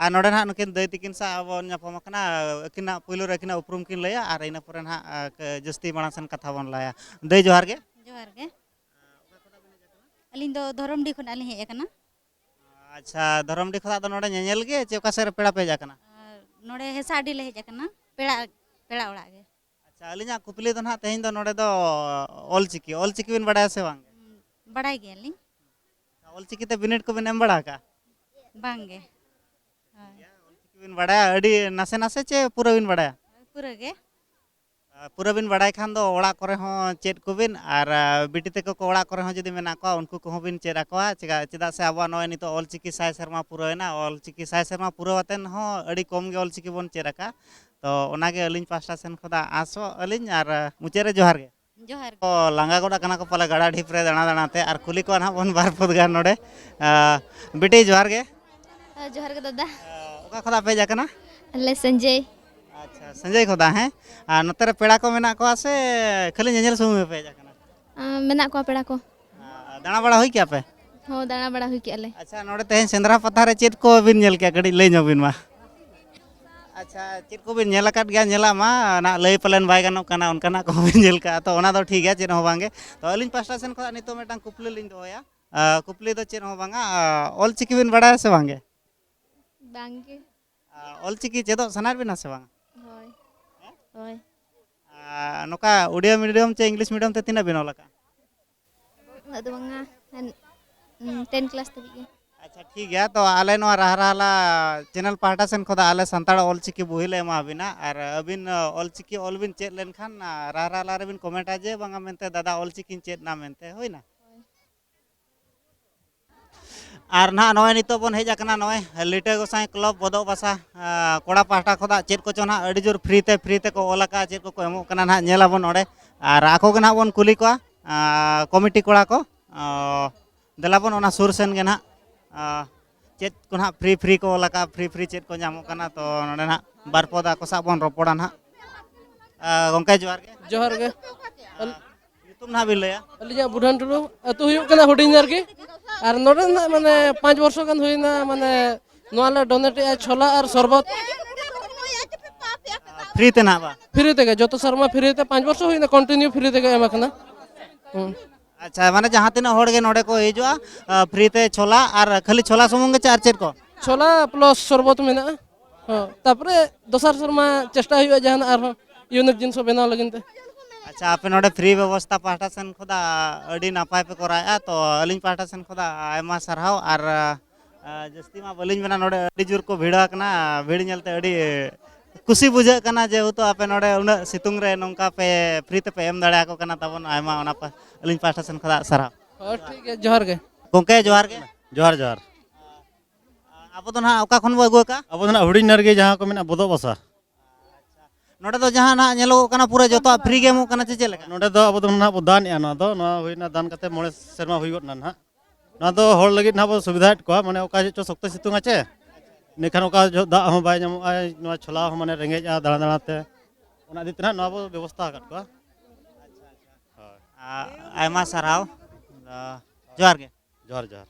ᱟᱨ ᱱᱚᱰᱮ ᱱᱟᱦᱟᱜ ᱱᱩᱠᱤᱱ ᱫᱟᱹᱭ ᱛᱟᱹᱠᱤᱱ ᱥᱟᱶ ᱟᱵᱚ ᱧᱟᱯᱟᱢ ᱟᱠᱟᱱᱟ᱾ ᱟᱹᱠᱤᱱᱟᱜ ᱯᱩᱭᱞᱩ ᱨᱮ ᱟᱹᱠᱤᱱᱟᱜ ᱩᱯᱨᱩᱢ ᱠᱤᱱ ᱞᱟᱹᱭᱟ ᱟᱨ ᱤᱱᱟᱹ ᱯᱚᱨᱮ ᱱᱟᱦᱟᱜ ᱡᱟᱹᱥᱛᱤ ᱢᱟᱲᱟᱝ ᱥᱮᱱ ᱠᱟᱛᱷᱟ ᱵᱚᱱ ᱞᱟᱹᱭᱟ᱾ ᱫᱟᱹᱭ, ᱡᱚᱦᱟᱨ ᱜᱮ᱾ ᱡᱚᱦᱟᱨ ᱜᱮ᱾ ᱟᱹᱞᱤᱧ ᱫᱚ ᱫᱷᱚᱨᱚᱢᱰᱤ ᱠᱷᱚᱱᱟᱜ ᱞᱤᱧ ᱦᱮᱡ ᱟᱠᱟᱱᱟ᱾ ᱟᱪᱪᱷᱟ, ᱫᱷᱚᱨᱚᱢᱰᱤ ᱠᱷᱚᱱᱟᱜ ᱫᱚ ᱱᱚᱰᱮ ᱧᱮᱧᱮᱞ ᱜᱮ ᱪᱮ ᱚᱠᱟ ᱥᱮᱫ ᱨᱮ ᱯᱮᱲᱟ ᱯᱮ ᱦᱮᱡ ᱟᱠᱟᱱᱟ? ᱟᱨ ᱱᱚᱰᱮ ᱦᱮᱸᱥᱟᱰᱤ ᱞᱮ ᱦᱮᱡ ᱟᱠᱟᱱᱟ, ᱯᱮᱲᱟ, ᱯᱮᱲᱟ ᱚᱲᱟᱜ ᱜᱮ᱾ ᱟᱪᱪᱷᱟ, ᱟᱹᱞᱤᱧᱟᱜ ᱠᱩᱠᱞᱤ ᱫᱚ ᱱᱟᱦᱟᱜ ᱛᱮᱦᱮᱧ ᱫᱚ ᱱᱚᱰᱮ ᱫᱚ ᱚᱞᱪᱤᱠᱤ, ᱚᱞᱪᱤᱠᱤ ᱵᱤᱱ ᱵᱟᱰᱟᱭᱟ ᱥᱮ ᱵᱟᱝ? ᱦᱩᱸ, ᱵᱟᱰᱟᱭ ᱜᱮᱭᱟᱞᱤᱧ᱾ ᱚᱞᱪᱤᱠᱤ ᱛᱮ ᱵᱤᱱᱤᱰ ᱠᱚᱵᱤᱱ ᱮᱢ ᱵᱟᱲᱟ ᱟᱠᱟᱜᱼᱟ? ᱵᱟᱝ ᱜᱮ᱾ ᱦᱳᱭ᱾ ᱚᱞᱪᱤᱠᱤ ᱵᱤᱱ ᱵᱟᱰᱟᱭᱟ ᱟᱹᱰᱤ ᱱᱟᱥᱮ ᱱᱟᱥᱮ ᱪᱮ ᱯᱩᱨᱟᱹ ᱵᱤᱱ ᱵᱟᱰᱟᱭᱟ? ᱯᱩᱨᱟᱹ ᱜᱮ᱾ ᱟᱨ ᱯᱩᱨᱟᱹ ᱵᱤᱱ ᱵᱟᱰᱟᱭ ᱠᱷᱟᱱ ᱫᱚ ᱚᱲᱟᱜ ᱠᱚᱨᱮ ᱦᱚᱸ ᱪᱮᱫ ᱠᱚᱵᱤᱱ, ᱟᱨ, ᱟᱨ ᱵᱤᱴᱤ ᱛᱟᱠᱚ ᱠᱚ ᱚᱲᱟᱜ ᱠᱚᱨᱮ ᱦᱚᱸ ᱡᱩᱫᱤ ᱢᱮᱱᱟᱜ ᱠᱚᱣᱟ, ᱩᱱᱠᱩ ᱠᱚᱦᱚᱸ ᱵᱤᱱ ᱪᱮᱫ ᱟᱠᱚᱣᱟ᱾ ᱪᱮᱫᱟᱜ, ᱪᱮᱫᱟᱜ ᱥᱮ ᱟᱵᱚᱣᱟᱜ ᱱᱚᱜᱼᱚᱭ ᱱᱤᱛᱚᱜ ᱚᱞᱪᱤᱠᱤ ᱥᱟᱭ ᱥᱮᱨᱢᱟ ᱯᱩᱨᱟᱹᱣᱮᱱᱟ᱾ ᱚᱞᱪᱤᱠᱤ ᱥᱟᱭ ᱥᱮᱨᱢᱟ ᱯᱩᱨᱟᱹᱣ ᱟᱛᱮᱱ ᱦᱚᱸ ᱟᱹᱰᱤ ᱠᱚᱢ ᱜᱮ ᱚᱞᱪᱤᱠᱤ ᱵᱚᱱ ᱪᱮᱫ ᱟᱠᱟᱫᱼᱟ᱾ ᱛᱚ ᱚᱱᱟᱜᱮ ᱟᱹᱞᱤᱧ ᱯᱟᱥᱴᱟ ᱥᱮᱱ ᱠᱷᱚᱱᱟᱜ ᱟᱥᱚᱜ ᱟᱹᱞᱤᱧ, ᱟᱨ, ᱟᱨ ᱢᱩᱪᱟᱹᱫ ᱨᱮ ᱡᱚᱦᱟᱨ ᱜᱮ᱾ ᱡᱚᱦᱟᱨ ᱜᱮ᱾ ᱠᱚ ᱞᱟᱸᱜᱟ ᱜᱚᱫ ᱟᱠᱟᱱᱟ ᱠᱚ ᱯᱟᱞᱮ ᱜᱟᱰᱟ ᱰᱷᱤᱯ ᱨᱮ ᱫᱟᱬᱟ ᱫᱟᱬᱟ ᱛᱮ, ᱟᱨ ᱠᱩᱞᱤ ᱠᱚᱣᱟ ᱱᱟᱦᱟᱜ ᱵᱚᱱ ᱵᱟᱨ ᱯᱚᱫ ᱜᱟᱱ ᱱᱚᱰᱮ᱾ ᱟᱨ ᱵᱤᱴᱤ, ᱡᱚᱦᱟᱨ ᱜᱮ᱾ ᱦᱮᱸ, ᱡᱚᱦᱟᱨ ᱜᱮ ᱫᱟᱫᱟ᱾ ᱚᱠᱟ ᱠᱷᱚᱱᱟᱜ ᱯᱮ ᱦᱮᱡ ᱟᱠᱟᱱᱟ? ᱟᱞᱮ ᱥᱟᱹᱧᱡᱟᱹᱭ᱾ ᱟᱪᱪᱷᱟ, ᱥᱟᱹᱧᱡᱟᱹᱭ ᱠᱷᱚᱱᱟᱜ, ᱦᱮᱸ? ᱟᱨ ᱱᱚᱛᱮ ᱨᱮ ᱯᱮᱲᱟ ᱠᱚ ᱢᱮᱱᱟᱜ ᱠᱚᱣᱟ ᱥᱮ ᱠᱷᱟᱹᱞᱤ ᱧᱮᱧᱮᱞ ᱥᱩᱢᱩᱝ ᱜᱮᱯᱮ ᱦᱮᱡ ᱟᱠᱟᱱᱟ? ᱟᱸ, ᱢᱮᱱᱟᱜ ᱠᱚᱣᱟ ᱯᱮᱲᱟ ᱠᱚ᱾ ᱟᱨ ᱫᱟᱬᱟ ᱵᱟᱲᱟ ᱦᱩᱭ ᱠᱮᱜᱼᱟ ᱯᱮ? ᱦᱚᱸ, ᱫᱟᱬᱟ ᱵᱟᱲᱟ ᱦᱩᱭ ᱠᱮᱜᱼᱟ ᱞᱮ᱾ ᱟᱪᱪᱷᱟ, ᱱᱚᱰᱮ ᱛᱮᱦᱮᱧ ᱥᱮᱸᱫᱽᱨᱟ ᱯᱟᱛᱟ ᱨᱮ ᱪᱮᱫ ᱠᱚ ᱵᱤᱱ ᱧᱮᱞ ᱠᱮᱜᱼᱟ? ᱠᱟᱹᱴᱤᱡ ᱞᱟᱹᱭ ᱧᱚᱜ ᱵᱤᱱ ᱢᱟ᱾ ᱟᱪᱪᱷᱟ, ᱪᱮᱫ ᱠᱚᱵᱤᱱ ᱧᱮᱞ ᱟᱠᱟᱫ ᱜᱮᱭᱟ? ᱧᱮᱞᱟᱜ ᱢᱟ ᱱᱟᱜ ᱞᱟᱹᱭ ᱯᱟᱞᱮᱱ ᱵᱟᱭ ᱜᱟᱱᱚᱜ ᱠᱟᱱᱟ, ᱚᱱᱠᱟᱱᱟᱜ ᱠᱚᱦᱚᱸ ᱵᱤᱱ ᱧᱮᱞ ᱠᱟᱜᱼᱟ, ᱛᱚ ᱚᱱᱟ ᱫᱚ ᱴᱷᱤᱠ ᱜᱮᱭᱟ, ᱪᱮᱫ ᱦᱚᱸ ᱵᱟᱝᱜᱮ᱾ ᱛᱚ ᱟᱹᱞᱤᱧ ᱯᱟᱥᱴᱟ ᱥᱮᱱ ᱠᱷᱚᱱᱟᱜ ᱱᱤᱛᱚᱜ ᱢᱤᱫᱴᱟᱝ ᱠᱩᱠᱞᱤ ᱞᱤᱧ ᱫᱚᱦᱚᱭᱟ᱾ ᱟᱸ, ᱠᱩᱠᱞᱤ ᱫᱚ ᱪᱮᱫ ᱦᱚᱸ ᱵᱟᱝᱟ, ᱟᱸ, ᱚᱞ ᱪᱤᱠᱤ ᱵᱤᱱ ᱵᱟᱲᱟᱭᱟ ᱥᱮ ᱵᱟᱝᱜᱮ? ᱵᱟᱝᱜᱮ᱾ ᱟᱸ, ᱚᱞ ᱪᱤᱠᱤ ᱪᱮᱫᱚᱜ ᱥᱟᱱᱟᱭᱮᱫ ᱵᱤᱱᱟ ᱥᱮ ᱵᱟᱝ? ᱦᱳᱭ᱾ ᱦᱳᱭ᱾ ᱟᱸ, ᱱᱚᱝᱠᱟ ᱩᱰᱤᱭᱟ ᱢᱤᱰᱤᱭᱟᱢ ᱪᱮ ᱤᱝᱞᱤᱥ ᱢᱤᱰᱤᱭᱟᱢ ᱛᱮ ᱛᱤᱱᱟᱹᱜ ᱵᱤᱱ ᱚᱞ ᱟᱠᱟᱫᱼᱟ? ᱩᱱᱟᱹᱜ ᱫᱚ ᱵᱟᱝᱟ, ᱦᱟᱱ-, ᱩᱸ, ᱴᱮᱱ ᱠᱞᱟᱥ ᱫᱷᱟᱹᱵᱤᱡ ᱜᱮ᱾ ᱟᱪᱪᱷᱟ, ᱴᱷᱤᱠ ᱜᱮᱭᱟ᱾ ᱛᱚ ᱟᱞᱮ ᱱᱚᱣᱟ ᱨᱟᱦᱟ ᱨᱟᱦᱟᱞᱟ ᱪᱮᱱᱮᱞ ᱯᱟᱦᱴᱟ ᱥᱮᱱ ᱠᱷᱚᱱ ᱫᱚ ᱟᱞᱮ ᱥᱟᱱᱛᱟᱲ ᱚᱞ ᱪᱤᱠᱤ ᱵᱳᱭ ᱞᱮ ᱮᱢᱟ ᱵᱤᱱᱟ, ᱟᱨ ᱟᱹᱵᱤᱱ, ᱟᱸ, ᱚᱞ ᱪᱤᱠᱤ ᱚᱞ ᱵᱤᱱ ᱪᱮᱫ ᱞᱮᱱᱠᱷᱟᱱ, ᱟᱸ, ᱨᱟᱦᱟ ᱨᱟᱦᱟᱞᱟ ᱨᱮᱵᱤᱱ ᱠᱚᱢᱮᱱᱴᱟ ᱡᱮ, "ᱵᱟᱝᱟ ᱢᱮᱱᱛᱮ ᱫᱟᱫᱟ ᱚᱞ ᱪᱤᱠᱤᱧ ᱪᱮᱫ ᱮᱱᱟ" ᱢᱮᱱᱛᱮ, ᱦᱩᱭᱱᱟ? ᱦᱳᱭ᱾ ᱟᱨ ᱱᱟᱦᱟᱜ ᱱᱚᱜᱼᱚᱭ ᱱᱤᱛᱚᱜ ᱵᱚᱱ ᱦᱮᱡ ᱟᱠᱟᱱᱟ ᱱᱚᱜᱼᱚᱭ ᱞᱤᱴᱟᱹ ᱜᱚᱸᱥᱟᱭ ᱠᱞᱚᱵᱽ ᱵᱚᱫᱚᱜ ᱵᱟᱥᱟ, ᱟᱸ, ᱠᱚᱲᱟ ᱯᱟᱦᱴᱟ ᱠᱷᱚᱱᱟᱜ ᱪᱮᱫ ᱠᱚᱪᱚ ᱱᱟᱦᱟᱜ ᱟᱹᱰᱤ ᱡᱳᱨ ᱯᱷᱨᱤ ᱛᱮ, ᱯᱷᱨᱤ ᱛᱮᱠᱚ ᱚᱞ ᱟᱠᱟᱫᱼᱟ, ᱪᱮᱫ ᱠᱚᱠᱚ ᱮᱢᱚᱜ ᱠᱟᱱᱟ ᱱᱟᱦᱟᱜ ᱧᱮᱞ ᱟᱵᱚᱱ ᱱᱚᱰᱮ᱾ ᱟᱨ ᱟᱠᱚ ᱜᱮ ᱱᱟᱦᱟᱜ ᱵᱚᱱ ᱠᱩᱞᱤ ᱠᱚᱣᱟ, ᱟᱸ, ᱠᱚᱢᱤᱴᱤ ᱠᱚᱲᱟ ᱠᱚ᱾ ᱚ, ᱫᱮᱞᱟ ᱵᱚᱱ ᱚᱱᱟ ᱥᱩᱨ ᱥᱮᱱ ᱜᱮ ᱱᱟᱦᱟᱜ, ᱟᱸ, ᱪᱮᱫ ᱠᱚ ᱱᱟᱦᱟᱜ ᱯᱷᱨᱤ, ᱯᱷᱨᱤ ᱠᱚ ᱚᱞ ᱟᱠᱟᱫᱼᱟ, ᱯᱷᱨᱤ, ᱯᱷᱨᱤ ᱪᱮᱫ ᱠᱚ ᱧᱟᱢᱚᱜ ᱠᱟᱱᱟ, ᱛᱚ ᱱᱚᱰᱮ ᱱᱟᱦᱟᱜ ᱵᱟᱨ ᱯᱚᱫ ᱟᱠᱚ ᱥᱟᱶ ᱵᱚᱱ ᱨᱚᱯᱚᱲᱟ ᱱᱟᱦᱟᱜ᱾ ᱟᱸ, ᱜᱚᱢᱠᱮ ᱡᱚᱦᱟᱨ ᱜᱮ᱾ ᱡᱚᱦᱟᱨ ᱜᱮ᱾ ᱟᱸ, ᱧᱩᱛᱩᱢ ᱱᱟᱦᱟᱜ ᱵᱤᱱ ᱞᱟᱹᱭᱟ? ᱟᱹᱞᱤᱧᱟᱜ ᱵᱩᱰᱷᱟᱹᱱ ᱴᱩᱰᱩ, ᱟᱹᱛᱩ ᱦᱩᱭᱩᱜ ᱠᱟᱱᱟ ᱦᱩᱰᱤᱧ ᱱᱟᱨᱜᱤ᱾ ᱟᱨ ᱱᱚᱰᱮ ᱱᱟᱜ ᱢᱟᱱᱮ ᱯᱟᱸᱪ ᱵᱚᱨᱥᱚ ᱜᱟᱱ ᱦᱩᱭᱱᱟ, ᱢᱟᱱᱮ ᱱᱚᱣᱟ ᱞᱮ ᱰᱳᱱᱮᱴ ᱮᱜᱼᱟ, ᱪᱷᱳᱞᱟ ᱟᱨ ᱥᱚᱨᱵᱚᱛ᱾ ᱯᱷᱨᱤ ᱛᱮ ᱱᱟᱦᱟᱜ ᱵᱟ? ᱯᱷᱨᱤ ᱛᱮᱜᱮ, ᱡᱚᱛᱚ ᱥᱮᱨᱢᱟ ᱯᱷᱨᱤ ᱛᱮ, ᱯᱟᱸᱪ ᱵᱚᱨᱥᱚ ᱦᱩᱭᱱᱟ ᱠᱚᱱᱴᱤᱱᱤᱭᱩ ᱯᱷᱨᱤ ᱛᱮᱜᱮ ᱮᱢ ᱟᱠᱟᱱᱟ᱾ ᱦᱩᱸ᱾ ᱟᱪᱪᱷᱟ, ᱢᱟᱱᱮ ᱡᱟᱦᱟᱸ ᱛᱤᱱᱟᱹᱜ ᱦᱚᱲ ᱜᱮ ᱱᱚᱰᱮ ᱠᱚ ᱦᱤᱡᱩᱜᱼᱟ, ᱟᱸ, ᱯᱷᱨᱤ ᱛᱮ ᱪᱷᱳᱞᱟ, ᱟᱨ ᱠᱷᱟᱹᱞᱤ ᱪᱷᱳᱞᱟ ᱥᱩᱢᱩᱝ ᱜᱮ ᱪᱮ ᱟᱨ ᱪᱮᱫ ᱠᱚ? ᱪᱷᱳᱞᱟ ᱯᱞᱟᱥ ᱥᱚᱨᱵᱚᱛ ᱢᱮᱱᱟᱜᱼᱟ᱾ ᱦᱚᱸ, ᱛᱟᱯᱚᱨᱮ ᱫᱚᱥᱟᱨ ᱥᱮᱨᱢᱟ ᱪᱮᱥᱴᱟ ᱦᱩᱭᱩᱜᱼᱟ ᱡᱟᱦᱟᱱᱟᱜ ᱟᱨᱦᱚᱸ ᱤᱭᱩᱱᱤᱠ ᱡᱤᱱᱤᱥ ᱠᱚ ᱵᱮᱱᱟᱣ ᱞᱟᱹᱜᱤᱫ ᱛᱮ᱾ ᱟᱪᱪᱷᱟ, ᱟᱯᱮ ᱱᱚᱰᱮ ᱯᱷᱨᱤ ᱵᱮᱵᱚᱥᱛᱷᱟ ᱯᱟᱦᱴᱟ ᱥᱮᱱ ᱠᱷᱚᱱᱟᱜ ᱟᱹᱰᱤ ᱱᱟᱯᱟᱭ ᱯᱮ ᱠᱚᱨᱟᱣᱮᱫᱼᱟ, ᱛᱚ ᱟᱹᱞᱤᱧ ᱯᱟᱦᱴᱟ ᱥᱮᱱ ᱠᱷᱚᱱᱟᱜ ᱟᱭᱢᱟ ᱥᱟᱨᱦᱟᱣ᱾ ᱟᱨ, ᱟ, ᱡᱟᱹᱥᱛᱤ ᱢᱟ ᱵᱟᱹᱞᱤᱧ ᱢᱮᱱᱟ, ᱱᱚᱰᱮ ᱟᱹᱰᱤ ᱡᱳᱨ ᱠᱚ ᱵᱷᱤᱲ ᱟᱠᱟᱱᱟ, ᱵᱷᱤᱲ ᱧᱮᱞᱛᱮ ᱟᱹᱰᱤ ᱠᱩᱥᱤ ᱵᱩᱡᱷᱟᱹᱜ ᱠᱟᱱᱟ, ᱡᱮᱦᱮᱛᱩ ᱟᱯᱮ ᱱᱚᱰᱮ ᱩᱱᱟᱹᱜ ᱥᱤᱛᱩᱝ ᱨᱮ ᱱᱚᱝᱠᱟ ᱯᱮ ᱯᱷᱨᱤ ᱛᱮᱯᱮ ᱮᱢ ᱫᱟᱲᱮᱭᱟᱠᱚ ᱠᱟᱱᱟ ᱛᱟᱵᱚᱱ, ᱟᱭᱢᱟ ᱚᱱᱟ ᱯᱟ-, ᱟᱹᱞᱤᱧ ᱯᱟᱦᱴᱟ ᱥᱮᱱ ᱠᱷᱚᱱᱟᱜ ᱥᱟᱨᱦᱟᱣ᱾ ᱦᱳᱭ, ᱴᱷᱤᱠ ᱜᱮᱭᱟ, ᱡᱚᱦᱟᱨ ᱜᱮ᱾ ᱜᱚᱢᱠᱮ, ᱡᱚᱦᱟᱨ ᱜᱮ᱾ ᱡᱚᱦᱟᱨ, ᱡᱚᱦᱟᱨ᱾ ᱟᱵᱚ ᱫᱚ ᱱᱟᱦᱟᱜ ᱚᱠᱟ ᱠᱷᱚᱱ ᱵᱚ ᱟᱹᱜᱩ ᱟᱠᱟᱫᱼᱟ? ᱟᱵᱚ ᱫᱚ ᱱᱟᱦᱟᱜ ᱦᱩᱰᱤᱧ ᱱᱟᱨᱜᱮ, ᱡᱟᱦᱟᱸ ᱠᱚ ᱢᱮᱱᱟ ᱵᱚᱫᱚᱜ ᱵᱟᱥᱟ᱾ ᱱᱚᱰᱮ ᱫᱚ ᱡᱟᱦᱟᱸ ᱱᱟᱦᱟᱜ ᱧᱮᱞᱚᱜᱚᱜ ᱠᱟᱱᱟ, ᱯᱩᱨᱟᱹ ᱡᱚᱛᱚᱣᱟᱜ ᱯᱷᱨᱤ ᱜᱮ ᱮᱢᱚᱜ ᱠᱟᱱᱟ ᱪᱮ ᱪᱮᱫ ᱞᱮᱠᱟ? ᱱᱚᱰᱮ ᱫᱚ ᱟᱵᱚ ᱫᱚ ᱱᱟᱦᱟᱜ ᱵᱚ ᱫᱟᱱᱮᱜᱼᱟ᱾ ᱱᱚᱣᱟ ᱫᱚ, ᱱᱚᱣᱟ ᱦᱩᱭᱱᱟ ᱫᱟᱱ ᱠᱟᱛᱮ ᱢᱚᱬᱮ ᱥᱮᱨᱢᱟ ᱦᱩᱭ ᱜᱚᱫ ᱱᱟ ᱱᱟᱦᱟᱜ᱾ ᱱᱚᱣᱟ ᱫᱚ ᱦᱚᱲ ᱞᱟᱹᱜᱤᱫ ᱱᱟᱦᱟᱜ ᱵᱚ ᱥᱩᱵᱤᱫᱷᱟᱭᱮᱫ ᱠᱚᱣᱟ, ᱢᱟᱱᱮ ᱚᱠᱟ ᱡᱚᱦᱚᱜ ᱪᱚ ᱥᱚᱠᱛᱚ ᱥᱤᱛᱩᱝ ᱟᱪᱮ, ᱤᱱᱟᱹᱠᱷᱟᱱ ᱚᱠᱟ ᱡᱚᱦᱚᱜ ᱫᱟᱜ ᱦᱚᱸ ᱵᱟᱭ ᱧᱟᱢᱚᱜᱼᱟ, ᱱᱚᱣᱟ ᱪᱷᱚᱞᱟ ᱦᱚᱸ ᱢᱟᱱᱮ ᱨᱮᱸᱜᱮᱡᱼᱟ ᱫᱟᱬᱟ ᱫᱟᱬᱟ ᱛᱮ, ᱚᱱᱟ ᱤᱫᱤ ᱛᱮ ᱱᱟᱦᱟᱜ ᱱᱚᱣᱟ ᱵᱚ ᱵᱮᱵᱚᱥᱛᱷᱟ ᱟᱠᱟᱫ ᱠᱚᱣᱟ᱾ ᱦᱳᱭ᱾ ᱟ-, ᱟᱭᱢᱟ ᱥᱟᱨᱦᱟᱣ᱾ ᱟ, ᱡᱚᱦᱟᱨ ᱜᱮ᱾ ᱡᱚᱦᱟᱨ, ᱡᱚᱦᱟᱨ᱾